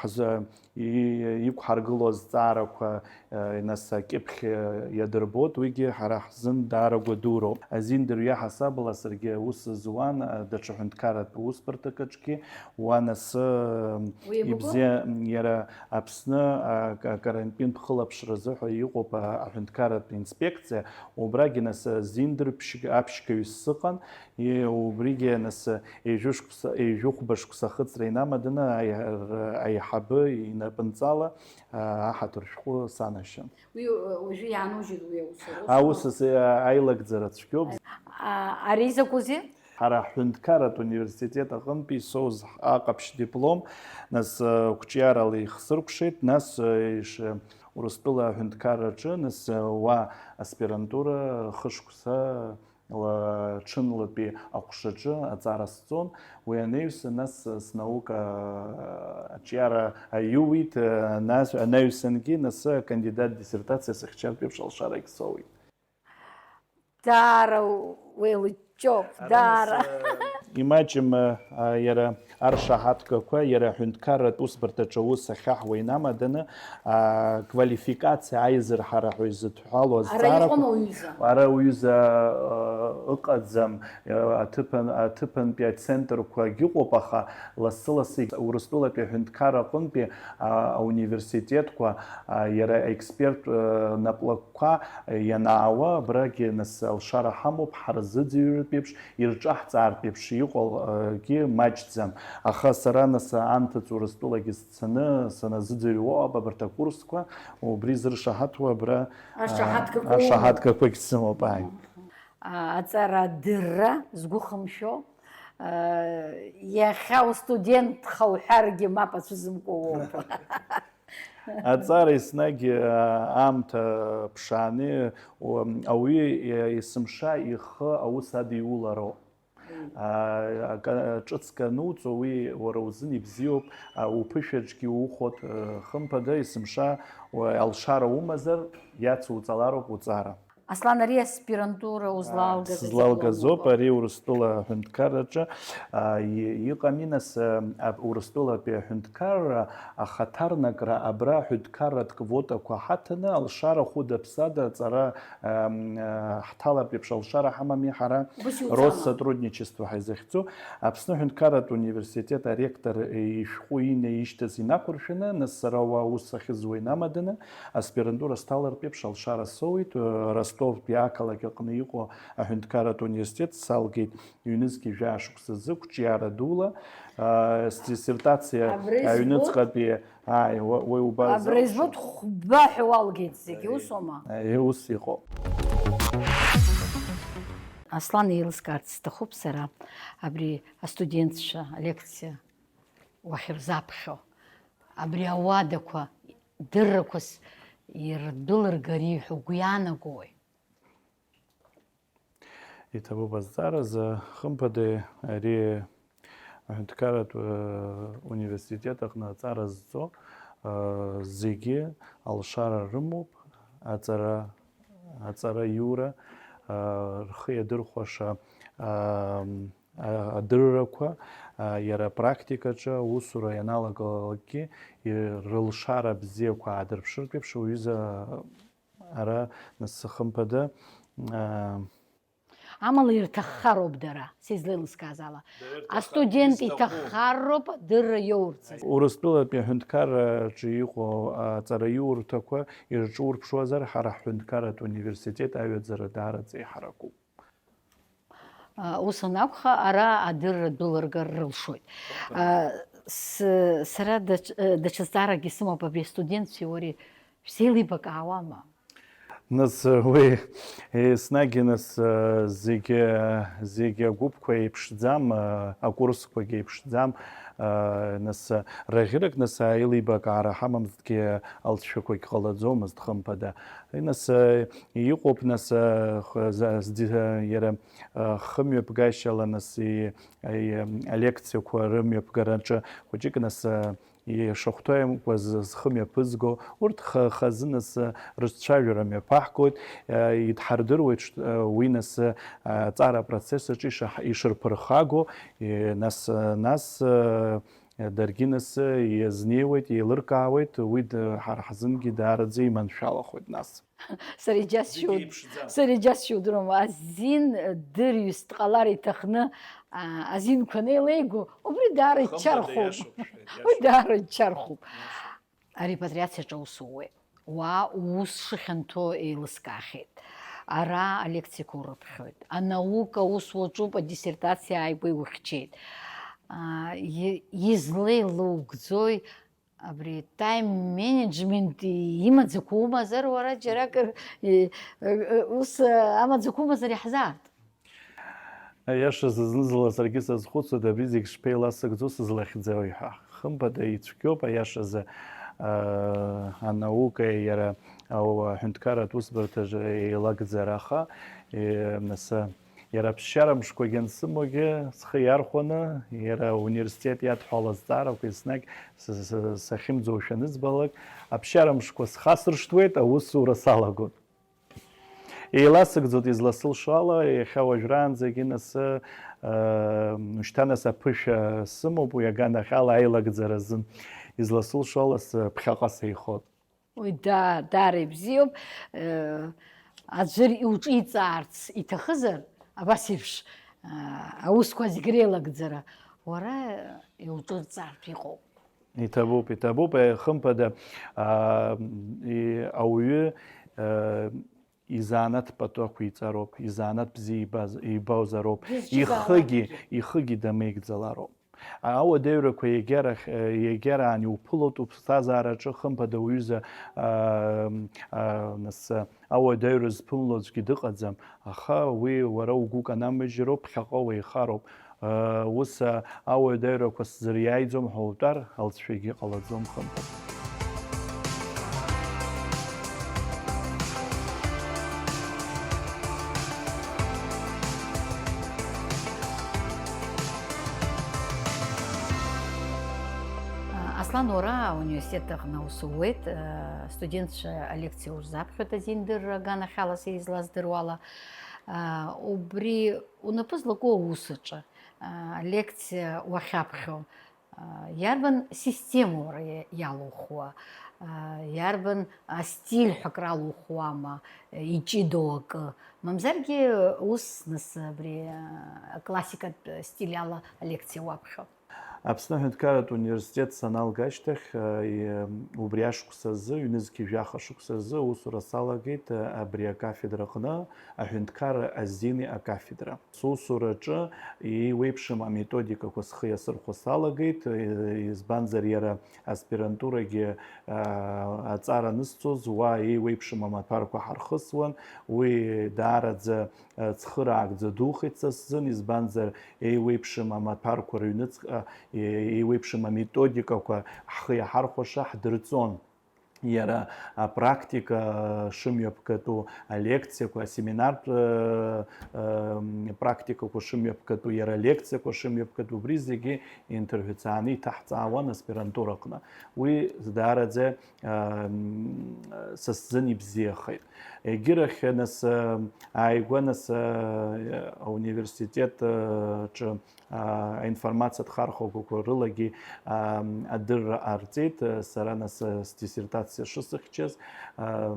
Ҳзы-, и-, иқәҳаргылоу азҵаарақәа, э, нас акьыԥхь, э, иадырбоит, уигьы ҳара ҳзын даара гәадуроуп. Азин дырҩа ҳасабала саргьы аус зуан, э, даҽа ҳәынҭқарратә усбарҭак аҿгьы, уа нас, э, Уи иабыкәу? Ибзиа, м, иара Аԥсны, а, ка-, карантинтә хылаԥшразы ҳәа иҟоуп, а, аҳәынҭқарратә инспекциа, убрагьы нас, э, зиндыр ԥшь-, аԥшьгаҩыс сыҟан, И, убригьы, нас, ҩажәи шықәса, ҩажәи хәба шықәса ахыҵра инамаданы аиҳа-, аиҳабы инапынҵала, а, аҳаҭыр шәҟәы санашьан. Уи, уажәы иаанужьит уи аус, аус. Аус азы, а, аилагӡара цәгьоуп. А, ари закәызеи? Ҳара ҳҳәынҭқарратә университет аҟынтәи исоуз аҟаԥшь диплом, нас, а, қәҿиарала ихсыркәшеит, нас, а, иш-, Урыстәыла аҳәынҭқарраҿы, нас, а, уа аспирантура хышықәса ла-, ҽынлатәи аҟәшаҿы аҵара сҵон. Уи анаҩсан, нас, снаука аҿиара аиуит, нас, анаҩсангьы, нас, акандидат диссертациа сыхьчартә еиԥш алшарагь соуит. Даара уеилыҷҷоуп, ара, даара. Нас, э, имаҷым, э, иара аршаҳаҭгақәа, иара аҳәынҭқарратә усбарҭаҿы аус ахьаҳуа инамаданы, а, квалификациа аизырҳара ҳәа изыдҳәалоу Ара азҵаарақәа, иҟоума уҩыза? Ара уҩыза, а, ыҟаӡам, а, аҭыԥан-, аҭыԥантәи ацентрқәагь ыҟоуп, аха лассы-лассы Урыстәылатәи аҳәынҭқарра аҟынтәи, а, ауниверситетқәа, а, иара аексперттә, а, наплакқәа ианаауа, абрагьы нас алшара ҳамоуп, ҳарзыӡырҩратә еиԥш, ирҿаҳҵаартә еиԥш Иҟалгьы маҷӡам. Аха сара нас аамҭаҵ Урыстәылагьы сцаны саназыӡырҩуа ауп абарҭ акурсқәа, убри зыршаҳаҭуа абра, Ашаҳаҭгақәа ашаҳаҭгақәагь сымоуп, ааи. Аҵара адырра згәы хымшәо, иахьа устудентха уҳәаргьы мап ацәызымкуа уоуп. Аҵара еснагь аамҭа ԥшааны, ауаҩы есымша ихы аус адиулароуп. Ҿыцк ануҵо, уи уара узын ибзиоуп, уԥышәаҿгьы ухәот, хымԥада, есымша алшара умазар, иацуҵалароуп уҵара. Аслан, ари аспирантура узлалгаз азы Сызлалгазоуп, акәымкәа? Ари Урыстәыла аҳәынҭқарраҿы, а, и-, иҟами, нас, а, а, Урыстәылатәи аҳәынҭқарра ахаҭарнакра абра аҳәынҭқарратә квотақәа ҳаҭаны, алшара хәыда-ԥсада аҵара, ам, а, ҳҭалартә еиԥш алшара ҳамами ҳара, Ус иуҵама? Россотрудничество ҳаизыхьӡу, Аԥсны аҳәынҭқарратә университет аректор ишәҟәы инаишьҭыз инақәыршәаны, нас сара уа аус ахьызуа инамаданы, аспирантура сҭалартә еиԥш алшара соуит, Ростовтәи ақалақь аҟны иҟоу аҳәынҭқарратә университет салгеит, ҩнызқьи жәаа шықәса азы қәҿиара дула, а, сдиссертациа Абра избоит? Аҩныҵҟатәи, ааи, уа-, уи убар Абра азы избоит, хәба ҳәа уалгеит, зегьы усоума? Аи, ус иҟоуп. Аслан, еилыскаарц сҭахуп сара, абри астудентцәа алекциа уахьырзаԥхьо, абри ауадақәа, дыррақәас ирдәылыргар ииҳәо угәы иаанагои? Иҭабуп азҵааразы, хымԥада, ари аҳәынҭқарратә, э, университет аҟны аҵара зҵо, э, зегьы алшара рымоуп, аҵара, аҵара иура, э, рхы иадырхәаша, э, а-, адыррақәа, а, иара апрактикаҿы аусура ианалагалакгьы, и-, рылшара бзиақәа аадырԥшыртә еиԥш, уҩыза ара нас хымԥада, а, Амала ирҭаххароуп дара, сизлеилыскааз ала. Дара ирҭаххар-, Астудент изҭаху. Иҭаххароуп адырра иоурц азы. Урыстәылатәи аҳәынҭқарраҿы иҟоу аҵараиурҭақәа ирҿурԥшуазар, ҳара ҳҳәынҭқарратә университет аҩаӡара даараӡа иҳаракуп. Ус анакәха, ара адырра дәылыргар рылшоит. С-, сара даҽ-, даҽа зҵааракгьы сымоуп, абри астудентцәеи уареи шәзеилибакаауама? Нас, уи, еснагь, нас, зегьы, зегьы агәыԥқәа еиԥшӡам, акурсқәагьы еиԥшӡам, нас, раӷьырак, нас, аилибакаара ҳамамзҭгьы алҵшәақәагь ҟалаӡомызт, хымԥада. Нас, иҟоуп, нас, х-, за-, зди-, иара, хымҩаԥгашьала, нас, и-, и-, алекциақәа рымҩаԥгараҿы хәыҷык, нас, ишахәҭоу иамкуаз зхы мҩаԥызго, урҭ ха-, хазынас рыҿцәажәара мҩаԥаҳгоит, идҳардыруеит ш-, уи нас аҵара апроцесс аҿы ишаҳ-, ишырԥырхаго, нас, нас, даргьы нас иазнеиуеит, еилыркаауеит, уи д-, ҳара ҳзынгьы даараӡа иманшәалахоит нас. Сара иџьасшьо, Зегьы еиԥшӡам. Сара иџьасшьо удыруама, азин дырҩыс дҟалар иҭахны, а, азинқәа анеилеиго, убри даара Хымԥада иччархәуп. Иашоуп, шәа, Уи иашоуп. Даара иччархәуп. Иашоуп. Арепатриациаҿы аус ууеит. Уа ус шыхьанҭоу еилыскаахьеит. Ара алекциақәа урыԥхьоит. Анаука ус уаҿуп, адиссертациа ааигәа иухьчеит. А, и-, излеилоугӡои? Абри time management имаӡақәа умазар, уара џьаракыр, э, э, э, ус, э, амаӡақәа умазар иаҳзаарт. Аиашазы, зны-зынла саргьы сазхәыцуеит, абри зегь шԥеиласыгӡо сызлахьӡауеи ҳәа. Хымԥада, ицәгьоуп, аиашазы, э, анаукеи иара, ау-, аҳәынҭқарратә усбарҭаҿы еилагӡара, аха, э, нас, Иара аԥсшьара мшқәагьы ансымоугьы, схы иархәаны, иара ауниверситет иадҳәалаз азҵаарақәа еснагь са-, са-, сахьымӡошәа анызбалак, аԥсшьара мшқәа схасыршҭуеит, аусура салагоит. Еиласыгӡоит изласылшо ала, иахьа уажәраанӡагьы нас, ыы, шьҭа нас аԥышәа сымоуп, уи аганахьала аилагӡара азын изласылшо ала сыԥхьаҟа сеихот. Уи даа-, даара ибзиоуп. Э, аӡәыр иуҿиҵаарц иҭахызар, абас еиԥш, э, аусқәа зегь реилагӡара, уара иуҿырҵаартә иҟоуп. Иҭабуп, иҭабуп, э, хымԥада, а, и-, ауаҩы, э, Изанааҭ пату ақәиҵароуп, изанааҭ бзиа ибаз, ибозароуп, ихыгьы, ихыгьы дамеигӡалароуп. Ауадаҩрақәа иагьарахь, иагьараан иуԥылоит уԥсҭазаараҿы, хымԥада уҩыза, аа, аа, нас, ауадаҩра зԥымло аӡәгьы дыҟаӡам, аха уи уара угәы канамыжьроуп, ԥхьаҟа уеихароуп. Ус ауадаҩрақәа сзыриааиӡом ҳәа утәар, алҵшәагьы ҟалаӡом, хымԥада. Аслан, уара ауниверситет аҟны аус ууеит, студентцәа алекциа урзаԥхьоит азиндырра аганахьала, са излаздыруала. Убри унапы злаку аус аҿы, алекциа уахьаԥхьо, иарбан система уара иалухуа, иарбан астиль ҳәа акралухуама, иҷыдоу акы, мамзаргьы ус, нас, абри аклассикатә стиль ала алекциа уаԥхьо? Аԥсны аҳәынҭқарратә университет саналга ашьҭахь, убри ашықәс азы, ҩнызқьи жәаха шықәс азы аусура салагеит абри акафедра аҟны, аҳәынҭқарра азин акафедра. Сусураҿы еиуеиԥшым аметодикақәа схы иасырхәо салагеит, избанзар, иара аспирантурагьы, аа, аҵара анысҵоз, уа еиуеиԥшым амаҭәарқәа ҳархысуан, уи даараӡа, а, цхыраагӡа духеит са сзын, избанзар, еиуеиԥшым амаҭәарқәа рыҩныҵҟа, е-, еиуеиԥшым аметодикақәа ҳхы иаҳархәаша ҳдырҵон. Иара апрактика шымҩаԥгатәу, алекциақәа, асеминартә, э, э, практикақәа шымҩаԥгатәу, иара алекциақәа шымҩаԥгатәу, убри зегьы инҭырҳәцааны иҭаҳҵаауан аспирантураҟны. Уи даараӡа, э, м, са сзын ибзиахеит. Егьырахь, нас, э, ааигәа, нас, э, ауниверситет, э, ҿы аинформациатә хархәагақәа рылагьы, аа, адырра ҟарҵеит, сара нас сдиссертациа шысыхьчаз, аа,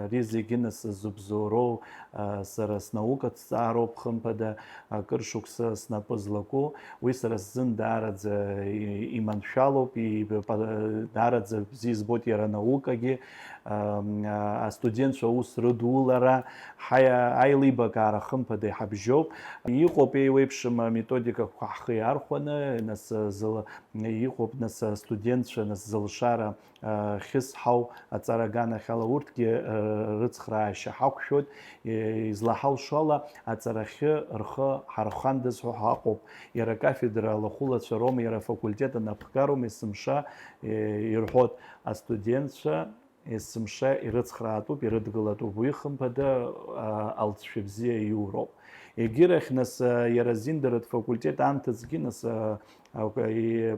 ари зегьы нас зыбзоуроу, аа, сара снаукатә ҭҵаароуп, хымԥада, акыр шықәса снапы злаку, уи сара сзын даараӡа и-, иманшәалоуп, и-, па-, даараӡа бзиа избоит иара анаукагьы, аа, астудентцәа аус рыдулара, ҳаи-, аилибакаара хымԥада иҳабжьоуп. Иҟоуп еиуеиԥшым аметодикақәа ҳхы иархәаны, нас, зыл-, иҟоуп, нас, астудентцәа, нас, зылшара, а, хьысҳау аҵара аганахьала, урҭгьы, а, рыцхраашьа ҳақәшәоит. Е, излаҳалшо ала, аҵарахьы рхы ҳархәандаз ҳәа ҳаҟоуп. Иара акафедра алахәылацәа роума, иара афакультет анапхгароума, есымша, е, ирҳәоит астудентцәа, есымша ирыцхраатәуп, ирыдгылатәуп, уи хымԥада, а, алҵшәа бзиа иуроуп. Егьырахь, нас, а, иара азиндаратә факультет анҭыҵгьы, нас, а, а, и-,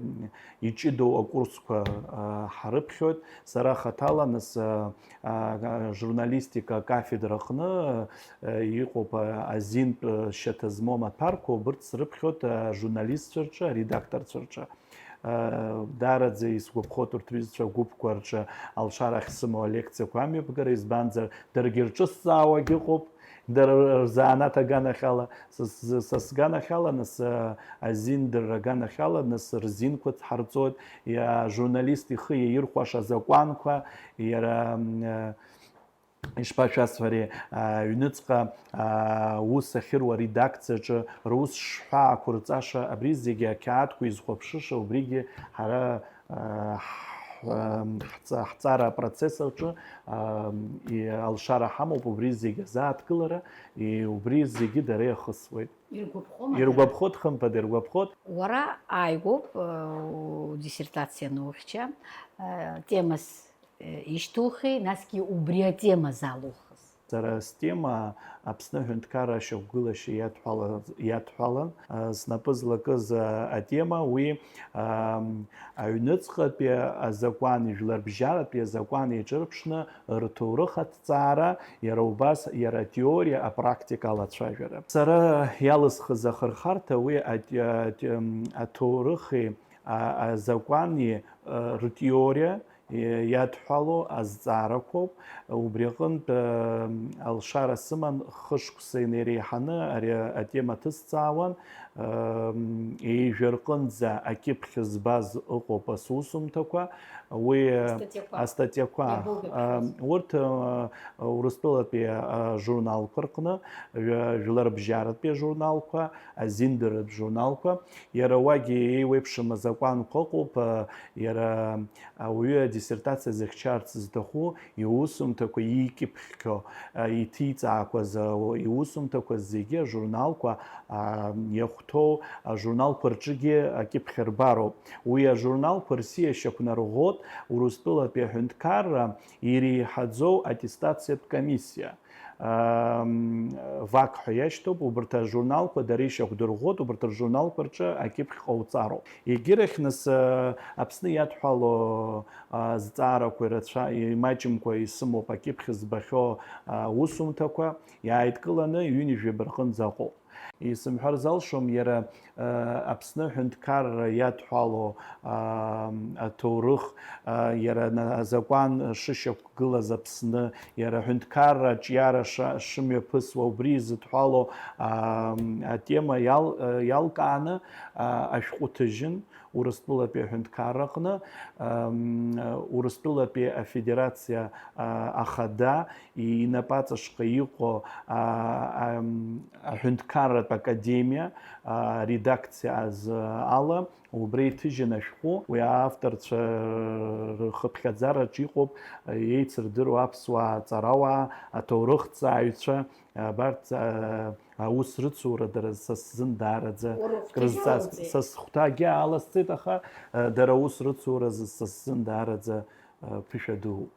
иҷыдоу акурсқәа, а, ҳарыԥхьоит. Сара хаҭала, нас, а, а, журналистика акафедра аҟны, а, иҟоуп, а, азинтә, а, шьаҭа змоу амаҭәарқәа, убырҭ срыԥхьоит ажурналистцәа рҿы, аредакторцәа рҿы. Даараӡа исгәаԥхоит урҭ рҩызцәа агәыԥқәа рҿы алшара ахьсымоу алекциақәа амҩаԥгара, избанзар, даргьы рҿы сҵаауагь ыҟоуп, дара рзанааҭ аганахьала, са, са, са сганахьала, нас, азиндырра аганахьала, нас, рзинқәа ҳарҵоит, иа-, ажурналист ихы иаирхәаша азакәанқәа, иара, м, Ишԥашәасҳәари, аҩныҵҟа, аус ахьыруа аредакциаҿы рус шҳәаақәырҵаша, абри зегьы ақьаадқәа изхәаԥшыша, убригьы ҳара, а, ҳ-, ам, ҳҵа-, ҳҵара апроцесс аҿы, ам, и-, алшара ҳамоуп, убри зегьы азааҭгылара, и-, убри зегьы дара иахысуеит. Иргәаԥхома дара? Иргәаԥхоит, хымԥада, иргәаԥхоит. Уара ааигәоуп, э, удиссертациа анухьча, э, темас ишьҭухи, насгьы убри атема залухыз? Сара стема Аԥсны аҳәынҭқарра ашьақәгылашьа иадҳәала-, иадҳәалан, а, снапы злакыз, а, атема уи, ам, аҩныҵҟатәи азакәан, ижәларбжьаратәи азакәан еиҿырԥшны рҭоурых аҭҵаара, иара убас иара атеориа, апрактика алацәажәара. Сара иалысхыз ахырхарҭа уи ат-, ат-, ам, аҭоурыхи, а, азакәани, а, ртеориа, иадҳәало азҵаарақәоуп. Убри аҟынтә, э, алшара сыман, хышықәса инеиреиҳаны ари атема ҭысҵаауан. Э, ҩажәа рҟынӡа акьыԥхь збаз ыҟоуп асусумҭақәа. Уи, э, Астатиақәа. Астатиақәа, Иабоугәаԥхаз? Э, урҭ, э, Урыстәылатәи, э, журналқәа рҟны, жәа-, жәларбжьаратәи ажурналқәа, азиндаратә журналқәа, иара уагьы еиуеиԥшым азакәанқәа ыҟоуп, э, иара ауаҩы адиссертациа зыхьчарц зҭаху иусумҭақәа иикьыԥхьхьоу, э, иҭиҵаақәаз, э, иусумҭақәа зегьы ажурналқәа, э, иахәҭоу ажурналқәа рҿгьы акьыԥхь рбароуп. Уи ажурналқәа рсиашьақәа нарӷәӷәоит Урыстәылатәи аҳәынҭқарра иреиҳаӡоу аттестациатә комиссиа. Ам, вак ҳәа иашьҭоуп, убарҭ ажурналқәа дара ишьақәдырӷәӷәоит, убарҭ ржурналқәа рҿы акьыԥхь ҟауҵароуп. Егьирахь нас, а, Аԥсны иадҳәало, а, зҵаарақәа ирацәа, имаҷымкәа исымоуп акьыԥхь збахьоу, а, усумҭақәа, иааидкыланы ҩынҩажәаба рҟынӡа ыҟоуп. Исымҳәар залшом, иара, а, Аԥсны аҳәынҭқарра иадҳәало, а, аҭоурых, а, иара на-, азакәан шышьақәгылаз Аԥсны, иара аҳәынҭқарра аҿиара ша-, шымҩаԥысуа, убри изыдҳәало, а, атема иал-, а, иалкааны, а, ашәҟәы ҭыжьын Урыстәылатәи аҳәынҭқарра аҟны, а, Урыстәылатәи афедерациа, а, ахада инапаҵаҟа иҟоу, а, а, аҳәынҭқарратә академиа, а, редакциа азы ала, убра иҭыжьын ашәҟәы, уи авторцәа рхыԥхьаӡараҿ иҟоуп еицырдыруа аԥсуаа аҵарауаа, аҭоурыхҭҵааҩцәа, абарҭ, а, аус рыцура дара са сзын даараӡа Уара ухәҭагьы крызҵаз-, алоуҵеи? Са схәҭагьы аласҵеит, аха, а, дара аус рыцуразы са сзын даараӡа, а, ԥышәа дууп.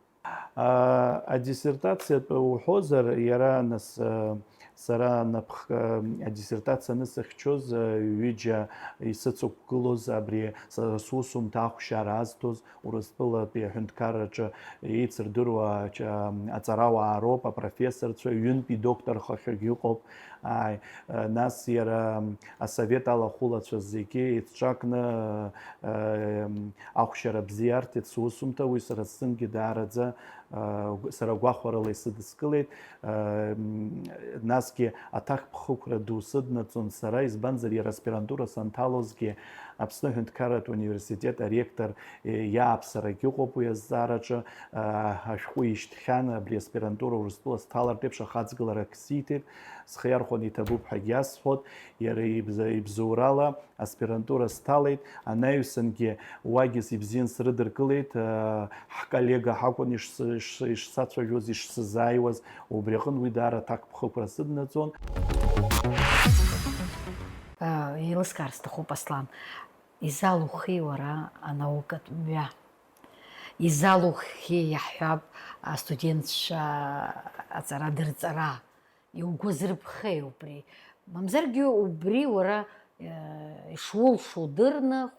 А, адиссертациатә уҳәозар, иара нас, а, сара напх-, а, адиссертациа анысыхьчоз, а, ҩыџьа исыцықәгылоз, абри са сусумҭа ахәшьара азҭоз, Урыстәылатәи аҳәынҭқарраҿы еицырдыруа ач-, а, аҵарауаа роуп, апрофессорцәа, ҩынтә идокторхахьоугьы ыҟоуп. Ааи, а, нас иара, м, асовет алахәылацәа зегьы еицҿакны, а, м, ахәшьара бзиа арҭеит сусумҭа, уи сара сзынгьы даараӡа, а, гә-, сара гәахәарыла исыдыскылеит. А, м, насгьы аҭакԥхықәра ду сыднаҵон сара, избанзар, иара аспирантура санҭалозгьы Аԥсны аҳәынҭқарратә университет аректор, е, иааԥсарагь ыҟоуп уи азҵаараҿы, а, ашәҟәы ишьҭхьан, абри аспирантура Урыстәыла сҭалартә еиԥш ахаҵгыларак сиҭеит, схы иархәаны иҭабуп ҳәагьы иасҳәот, иара ибза-, ибзоурала аспирантура сҭалеит, анаҩсангьы уагьы ибзиан срыдыркылеит, а, ҳколлега ҳакәын ишсы-, иш-, ишсацәажәоз, ишсызааиуаз, убри аҟынтә уи даара аҭакԥхықәра сыднаҵон. А, еилыскаар сҭахуп, Аслан. Изалухи уара анаукатә мҩа? Изалухи, иаҳҳәап, астудентцәа аҵара дырҵара? Иугәазырԥхеи убри? Мамзаргьы убри уара, э, ишулшо удырны,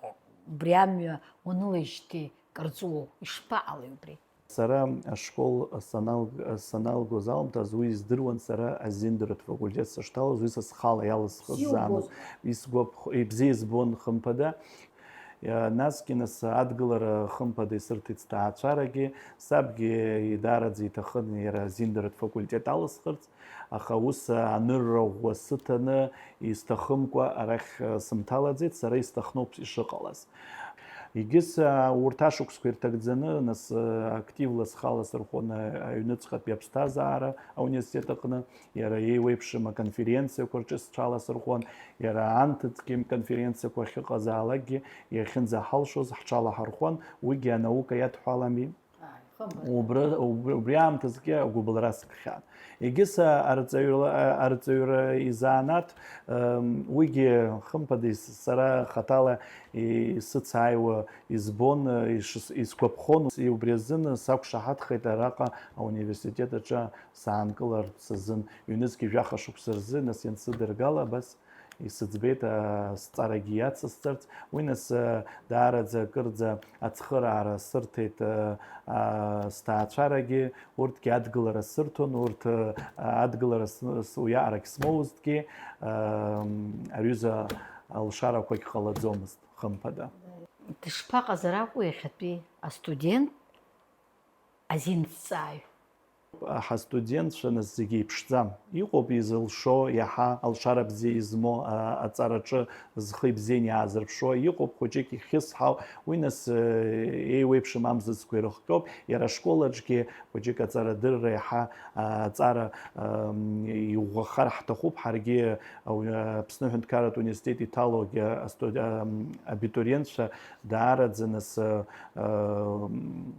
убри амҩа уанылеижьҭеи кыр ҵуоу? Ишԥаҟалеи убри? Сара ашкол санал-, саналгоз аамҭазы уи издыруан, сара азиндаратә факультет сышҭалоз, уи са схала иалысхыз Бзиа заануп. Убозма. Исгәаԥх-, ибзиа избон, хымԥада. Иа-, насгьы нас адгылара хымԥада исырҭеит сҭаацәарагьы, сабгьы даараӡа иҭахын иара азиндаратә факультет алысхырц, аха ус анырра ӷәӷәа сыҭаны, исҭахымкәа арахь сымҭалаӡеит, сара исҭахноуп ишыҟалаз. Егьыс, а, урҭ ашықәсқәа ирҭагӡаны, нас, а, активла схала сырхәон, а, аҩныҵҟатәи аԥсҭазаара ауниверситет аҟны, иара еиуеиԥшым аконференциақәа рҿы сҽаласырхәон, иара анҭыҵгьы конференциақәа ахьыҟазаалакгьы иахьынӡаҳалшоз ҳҽалаҳархәон, уигьы анаука иадҳәалами. Ааи, хымԥада. Убра-, убри, убри аамҭазгьы агәыбылра скхьан. Егьыс, а, арҵаҩла-, а, арҵаҩра изанааҭ, ам, уигьы, хымԥада, ис-, сара хаҭала исыцааиуа избон, а, ишыс-, исгәаԥхон, убри азын сақәшаҳаҭхеит араҟа ауниверситет аҿы саанкыларц азын. Ҩнызқьи жәаха шықәса рзы, нас, иансыдыргала, абас исыӡбеит, а, сҵарагьы иацысҵарц. Уи нас, а, даараӡа акырӡа ацхыраара сырҭеит, а, а, сҭаацәарагьы, урҭгьы адгылара сырҭон, урҭ, а, адгылара с-, с-, уиаҟарагь смоузҭгьы, а, м, аҩыза алшарақәагь ҟалаӡомызт, хымԥада. Дышԥаҟазар акәу иахьатәи астудент азинҭҵааҩ. Ҳастудентцәа нас зегьы еиԥшӡам. Иҟоуп изылшо, иаҳа алшара бзиа измоу, а, аҵараҿы зхы ибзианы иаазырԥшуа, иҟоуп хәыҷык ихьысҳау, уи нас, э, еиуеиԥшым амзызқәа ирыхҟьоуп, иара ашкол аҿгьы хәыҷык аҵарадырра иаҳа, а, аҵара, ам, иӷәӷәахар ҳҭахуп, ҳаргьы, а, Аԥсны аҳәынҭқарратә университет иҭалогьы астуд-, ам, абитуриентцәа даараӡа нас, а, ам,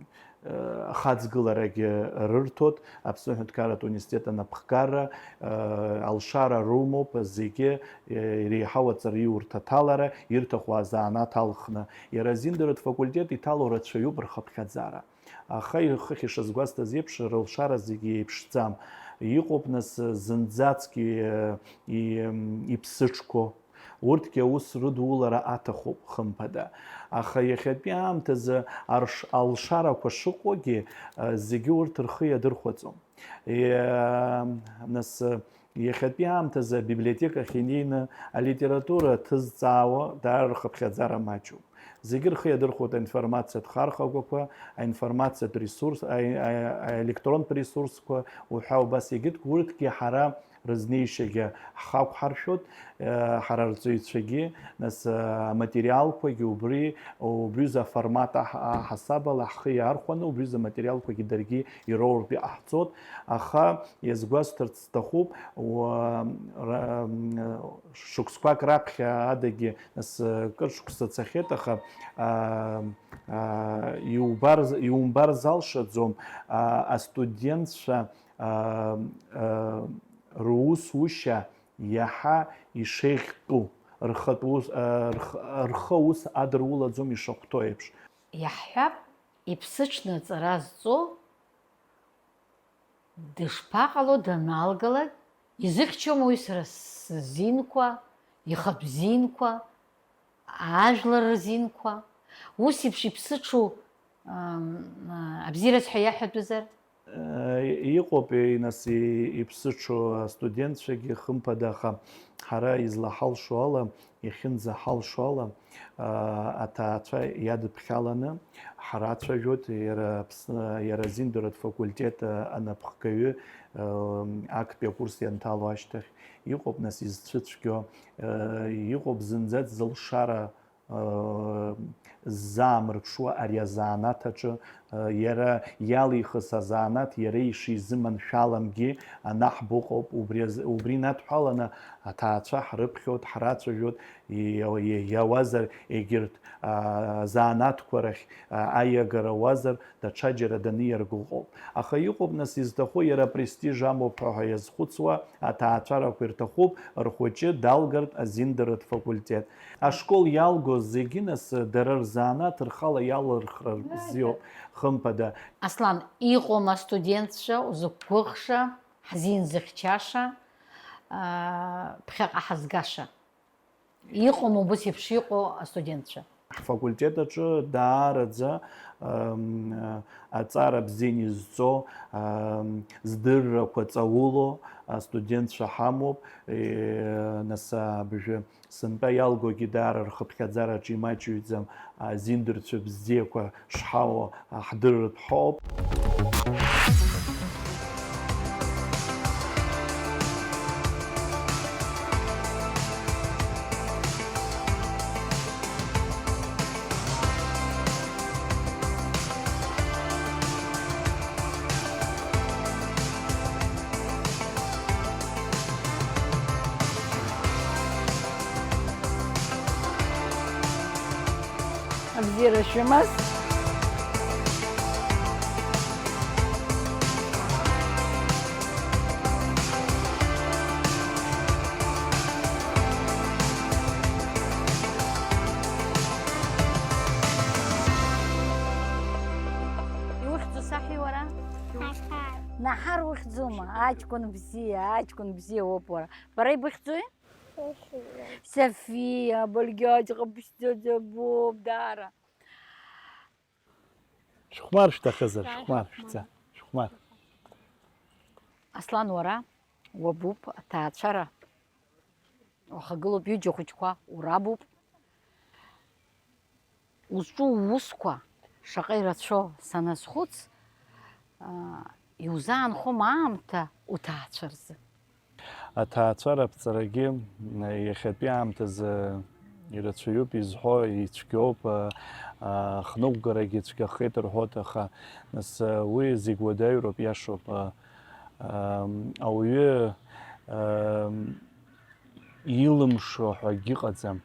ахаҵгыларагьы рырҭоит, Аԥсны аҳәынҭқарратә университет анапхгара, алшара рымоуп зегьы, иреиҳау аҵараиурҭа аҭалара, ирҭаху азанааҭ алхны. Иара азиндаратә факультет иҭало рацәаҩуп рхыԥхьаӡара. Аха ихыхь ишазгәасҭаз еиԥш, рылшара зегьы еиԥшӡам. Иҟоуп нас зынӡаскгьы и-, иԥсыҽқәоу, Урҭгьы аус рыдулара аҭахуп, хымԥада. Аха иахьатәи аамҭазы арш-, алшарақәа шыҟоугьы, а, зегьы урҭ рхы иадырхәаӡом. Е, нас, иахьатәи аамҭазы абиблиотекахь инеины алитература ҭызҵаауа даара рхыԥхьаӡара маҷуп. Зегьы рхы иадырхәоит аинформациатә хархәагақәа, аинформациатә ресурс, аи-, аи-, аелектронтә ресурсқәа уҳәа убас егьырҭ, урҭгьы ҳара рызнеишьагьы ҳхы ақәҳаршәоит, э, ҳара рҵаҩцәагьы, нас, э, аматериалқәагьы убри, убриазы аформат аҳ-, аҳасабала ҳхы иаархәаны, убриазы аматериалқәагьы даргьы ироуртә иҟаҳҵоит, аха иазгәасҭарц сҭахуп, уа-, ра-, м, шықәсқәак раԥхьа адагьы, нас, э, кыр шықәса цахьеит, аха, а, а, иубар-, иумбар залшаӡом, а, астудентцәа, а, а, русушьа иаҳа ишеиӷьтәу, рхатә ус, а, рх-, рхы аус адырулаӡом ишахәҭоу еиԥш. Иаҳҳәап, иԥсыҽны аҵара зҵо дышԥаҟало даналгалак, изыхьчома уи сара сзинқәа, ихатә зинқәа, ажәлар рзинқәа? Ус еиԥш иԥсыҽу, ам, а, абзиараз ҳәа иаҳәатәызар? Э, иҟоуп, э, нас, и-, иԥсыҽу астудентцәагьы, хымԥада, аха ҳара излаҳалшо ала, иахьынӡаҳалшо ала, а, аҭаацәа иадыԥхьаланы ҳрацәажәоит, иара Аԥсны, иара азиндаратә факультет, а, анапхгаҩы, а, актәи акурс ианҭало ашьҭахь. Иҟоуп, нас, изцәыцәгьо, а, иҟоуп зынӡа дзылшара ззаамырԥшуа ари азанааҭ аҿы, иара иалихыз азанааҭ иара ишизыманшәаламгьы анаҳбо ыҟоуп, убри азы, убри инадҳәаланы аҭаацәа ҳрыԥхьоит, ҳрацәажәоит, иа-, иа-, иауазар егьырҭ, а, азанааҭқәа рахь, а, аиагара ауазар, даҽаџьара даниарго ыҟоуп. Аха иҟоуп, нас, изҭаху, иара апрестиж амоуп ҳәа, ҳәа иазхәыцуа аҭаацәарақәа ирҭахуп, рхәыҷы далгартә азиндаратә факультет. Ашкол иалгоз зегьы, нас, дара рзанааҭ рхала иалырхра бзиоуп, хымԥада. Аслан, иҟоума астудентцәа узықәгәыӷша, ҳзин зыхьчаша, аа, ԥхьаҟа ҳазгаша? Иҟоума убас еиԥш иҟоу астудентцәа? Ҳфакультет аҿы даараӡа, ам, аҵара бзианы изҵо, ам, здыррақәа ҵауло астудентцәа ҳамоуп. Е, нас абжәы сынтәа иалгогьы даара рхыԥхьаӡараҿы имаҷҩӡам, азиндырцәа бзиақәа шҳауа ҳдырыртә ҳауп. Абзиара шәымаз. Иухьӡу саҳәеи уара? Наҳар. Наҳар ухьӡума? Аҷкәын бзиа, аҷкәын бзиа уоуп уара. Бара ибыхьӡуи? Софиа. Софиа, быргьаҷ ҟаԥшьӡаӡа боуп, даара. Шәыхәмар шәҭахызар, шәыхәмар, шәца, шәыхәмар. Аслан, уара уабуп, аҭаацәара уахагылоуп, ҩыџьа хәыҷқәа урабуп. Узҿу уусқәа шаҟа ирацәоу саназхәыц, аа, иузаанхом аамҭа уҭаацәа рзы. Аҭаацәара аԥҵарагьы, м, иахьатәи аамҭазы ирацәаҩуп изҳәо, ицәгьоуп, а, а, ахныҟәгарагьы цәгьахеит рҳәоит, аха, нас, а, уи зегь уадаҩроуп, иашоуп, а, ам, ауаҩы, ам, илымшо ҳәа акгьы ыҟаӡам.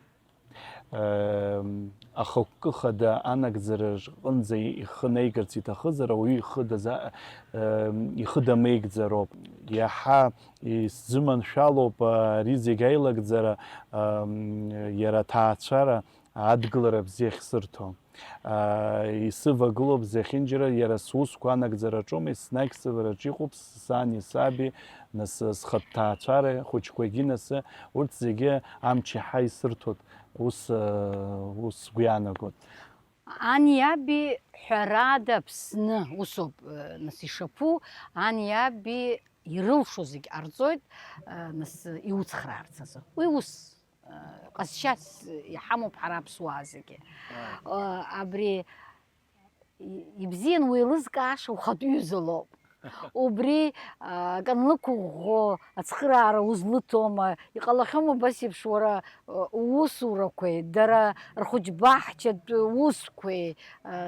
Ам, ахықәкы хада анагӡара рҟынӡа ихы неигарц иҭахызар, ауаҩы ихы даза-, ам, ихы дамеигӡароуп. Иаҳа исзыманшәалоуп ари зегь аилагӡара, ам, иара аҭаацәара адгылара бзиа ахьсырҭо. Аа, исывагылоуп зехьынџьара, иара сусқәа анагӡараҿоума, еснагь сывараҿы иҟоуп сани саби, нас схатә ҭаацәара, хәыҷқәагьы, нас урҭ зегьы амч иаҳа исырҭоит, ус, ус сгәы иаанагоит. Ани аби ҳәарада Аԥсны усоуп, нас ишаԥу, ани аби ирылшо зегь ҟарҵоит, нас иуцхраарц азы. Уи ус. Ҟазшьас иҳамоуп ҳара аԥсуаа зегьы. Абри ибзиан уеилызкааша ухатә ҩыза лоуп. Убри акы анлықәыӷәӷәо ацхыраара узлыҭома? Иҟалахьоума абас еиԥш уара уусурақәеи, дара рхәыҷбаҳчатә усқәеи,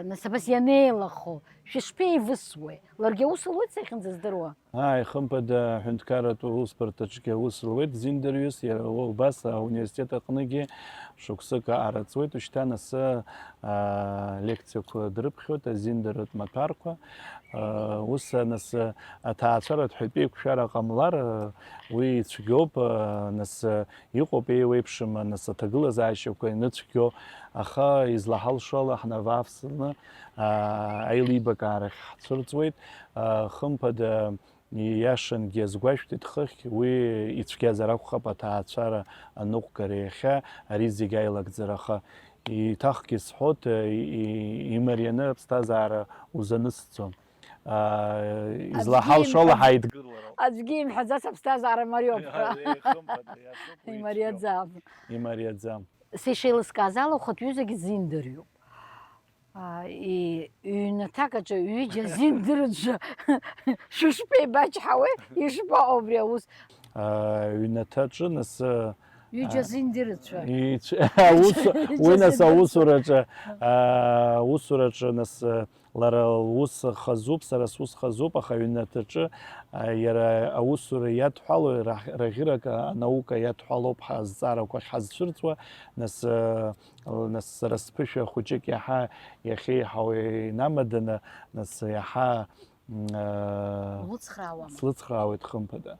нас абас ианеилахо, шәышԥеивысуеи? Ларгьы аус луеит сахьынӡаздыруа. Ааи, хымԥада, аҳәынҭқарратә усбарҭаҿгьы аус луеит зинӡарҩыс, иара убас ауниверситет аҟныгьы шықәсык аара ҵуеит, ушьҭа нас, аа, лекциақәа дрыԥхьоит азиндаратә маҭәарқәа. Ус, нас, аҭаацәаратә ҳәатәеиқәшәара ҟамлар, уи ицәгьоуп, нас, иҟоуп еиуеиԥшым, нас, аҭагылазаашьақәа ианыцәгьо, аха излаҳалшо ала ҳнавафсны, аа, аилибакаарахь ҳцәырҵуеит. Хымԥада, ииашангьы азгәашәҭеит хыхь, уи ицәгьазар акәхап аҭаацәара аныҟәгара иахьа ари зегь аилагӡара, аха еиҭахгьы сҳәоит, и-, и-, имарианы аԥсҭазаара узанысҵом. Аа, излаҳалшо ала ҳаидгылароуп. Аӡәгьы имҳәаӡац аԥсҭазаара мариоуп ҳәа. Ихымԥада, иашоуп, уи имариаӡам. Имариаӡам. Сеишеилыскааз ала, ухатә ҩызагьы зинӡарҩуп. Аа, и-, ҩнаҭак аҿы ҩыџьа зинӡарҩцәа шәышԥеибачҳауеи? Ишԥаҟоу абри аус? Аа, ҩнаҭаҿы нас, ҩыџьа, аа, зинӡарҩцәа. Ицә-, аус-, ҩыџьа уи нас зинӡарҩцәа. Аусураҿы, аа, аусураҿы нас, лара лус хазуп, сара сус хазуп, аха аҩнаҭаҿы, а, иара аусура иадҳәало, раҳ-, раӷьырак, а, анаука иадҳәалоуп ҳазҵаарақәа ахьҳазцәырҵуа, нас, а, нас сара сԥышәа хәыҷык иаҳа иахьеиҳау инамаданы, нас иаҳа, м, а, улыцхраауама? Слыцхраауеит, хымԥада.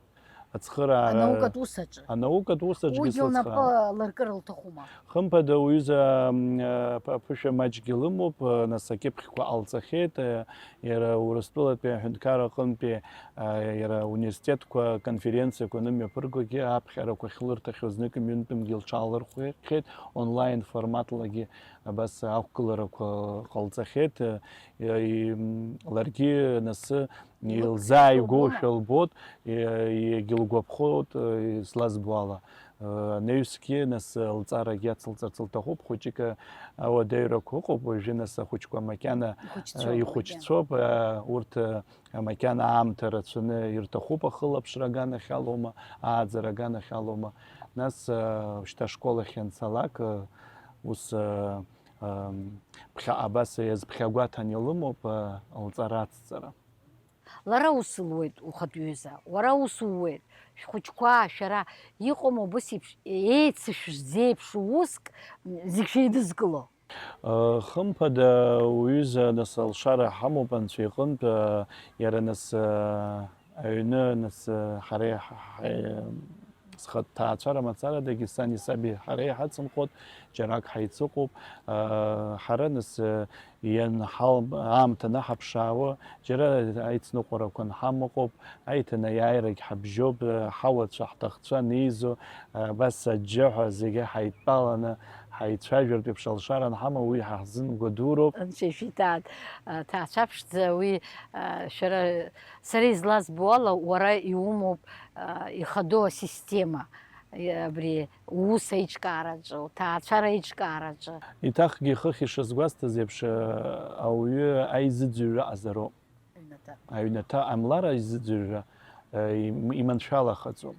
Ацхыраара анаукатә ус аҿы. Анаукатә ус аҿгьы уигьы лнапы сыцхраауан. Лыркыр лҭахума? Хымԥада, уҩыза, м, а, п-, ԥышәа маҷгьы лымоуп, а, нас акьыԥхьқәа ҟалҵахьеит, а, иара Урыстәылатәи аҳәынҭқарра аҟынтәи, а, иара университетқәа конференциақәа анымҩаԥыргогьы аԥхьарақәа ахьлырҭахьоу зныкыми ҩынтәымгьы лҽаалырхәахьеит, онлайн форматлагьы абас ақәгыларақәа ҟалҵахьеит, а, и-, м, ларгьы нас Илзааигәоушәа лбоит, и-, егьылгәаԥхоит, излазбо ала. Анаҩсгьы, нас, лҵаарагьы ацылҵарц лҭахуп, хәыҷык ауадаҩрақәа ыҟоуп, уажәы, нас, ахәыҷқәа макьана ихәыҷцәоуп, ихәыҷцәоуп, а, урҭ, а, макьана аамҭа рацәаны ирҭахуп, ахылаԥшра аганахь алоума, ааӡара аганахь алоума. Нас, а, шьҭа ашкол ахь ианцалак, а, ус, а, ам, ԥхьаҟа абас иазԥхьагәаҭан илымоуп, а, лҵара ацҵара. Лара ус луеит, ухатә ҩыза, уара ус ууеит, шәхәыҷқәа, шәара, иҟоума убыс еиԥш, еицышәзеиԥшу уск, зегь шәеидызкыло? Хымԥада, уҩыза, нас, алшара ҳамоуп Анцәа иҟынтә, иара, нас, аҩны, нас, ҳара иаҳ-, ҳа-, схатә ҭаацәара мацарадагьы сани саби ҳара иҳацынхоит, џьарак ҳаицыҟоуп. Ҳара, нас, ианҳал-, аамҭа анаҳаԥшаауа, џьара аицныҟәарақәа анҳамоу ыҟоуп, аиҭанеиааирагь ҳабжьоуп, ҳауацәа, ҳҭахцәа анеизо, абас аџьџьаҳәа зегьы ҳаидтәаланы, ҳаицәажәартә еиԥш алшара анҳамоу, уи ҳа ҳзын гәадуроуп. Анцәа ишәиҭааит, ҭаацәа ԥшӡа, уи, шәара, сара излазбо ала, уара иумоуп, ихадоу асистема, абри уус аиҿкаараҿы, уҭаацәара аиҿкаараҿы. Еиҭахгьы хыхь ишазгәасҭаз еиԥш, ауаҩы аизыӡырҩра ҟазароуп. Аҩнаҭа. Аҩнаҭа амлара изыӡырҩра, э, им-, иманшәалахаӡом.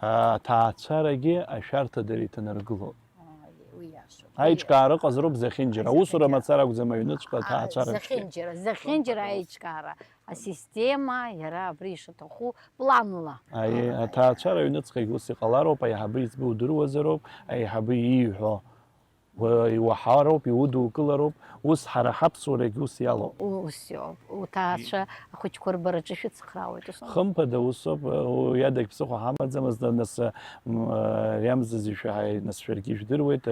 Аҭаацәарагьы ашәарҭа дара иҭанаргылоит. Ааи, уи иашоуп. Аиҿкаара ыҟазароуп зехьынџьара. Аусура мацара акәӡам аҩныҵҟа аҭаацәарак. Зехьынџьара, зехьынџьара аиҿкаара асистема иара абри ишаҭаху планла. Аиеи, аҭаацәара аҩныҵҟагь ус иҟалароуп, аиҳабы иӡбы удыруазароуп, аиҳабы ииҳәо уа-, иуаҳароуп, иудукылароуп, ус ҳара ҳаԥсуарагь ус иалоуп. Ус иоуп, уҭаацәа ахәыҷқәа рбараҿы шәыцхраауеит, ус аума? Хымԥада усоуп, уи адагь ԥсыхәа ҳамаӡамызт, нас, м, ари амзазы шәаҳаи, нас шәаргьы ижәдыруеит,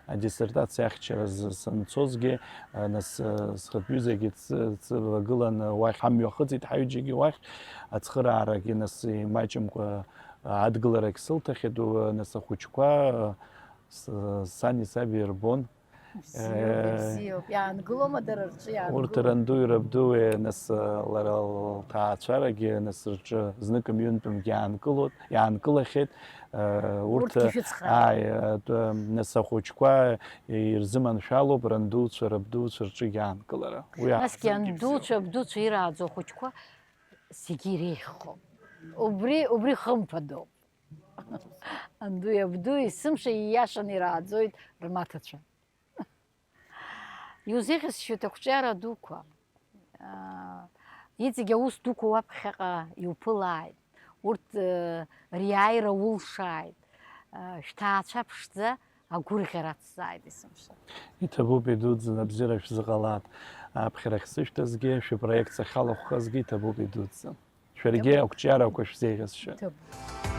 адиссертациа ахьчара з-, санцозгьы, нас, схатә ҩызагьы дсывагылан уахь, ҳамҩа ахыҵит ҳаҩыџьагьы уахь, ацхыраарагьы нас имаҷымкәа адгыларагь сылҭахьеит, у-, нас ахәыҷқәа, с-, сани саби ирбон. Бзиоуп, бзиоуп. Иаангылома дара рҿы Урҭ иаангылома? рандуи рабдуи, нас, лара лҭаацәарагьы, нас, рҿы знык мҩынтәымкгьы иаанкылоит, иаанкылахьеит. Урҭ, Урҭгьы шәыцхраауеит. Ааи, атәы, нас ахәыҷқәа ирзыманшәалоуп рандуцәа, рабдуцәа рҿы иаанкылара. Уи Насгьы аҳзангьы бзиоуп. Андуцәа, Абдуцәа ирааӡо ахәыҷқәа зегьы иреиӷьхо. Убри, убри хымԥадоуп. Андуи абдуи есымша ииашаны ирааӡоит рмаҭацәа. Иузеиӷьасшьоит ақәҿиара дуқәа. Аа, иҵегь аус дуқәа уаԥхьаҟа иуԥылааит. Урҭ, э, риааира улшааит. Э, шәҭаацәа ԥшӡа агәырӷьара ацзааит есымша. Иҭабуп идуӡӡан, абзиара шәзыҟалааит. Аԥхьара ахьсышәҭазгьы, шәыпроект сахьалахәхазгьы иҭабуп идуӡӡан. Шәаргьы ақәҿиарақәа шәзеиӷьасшьоит. Иҭабуп.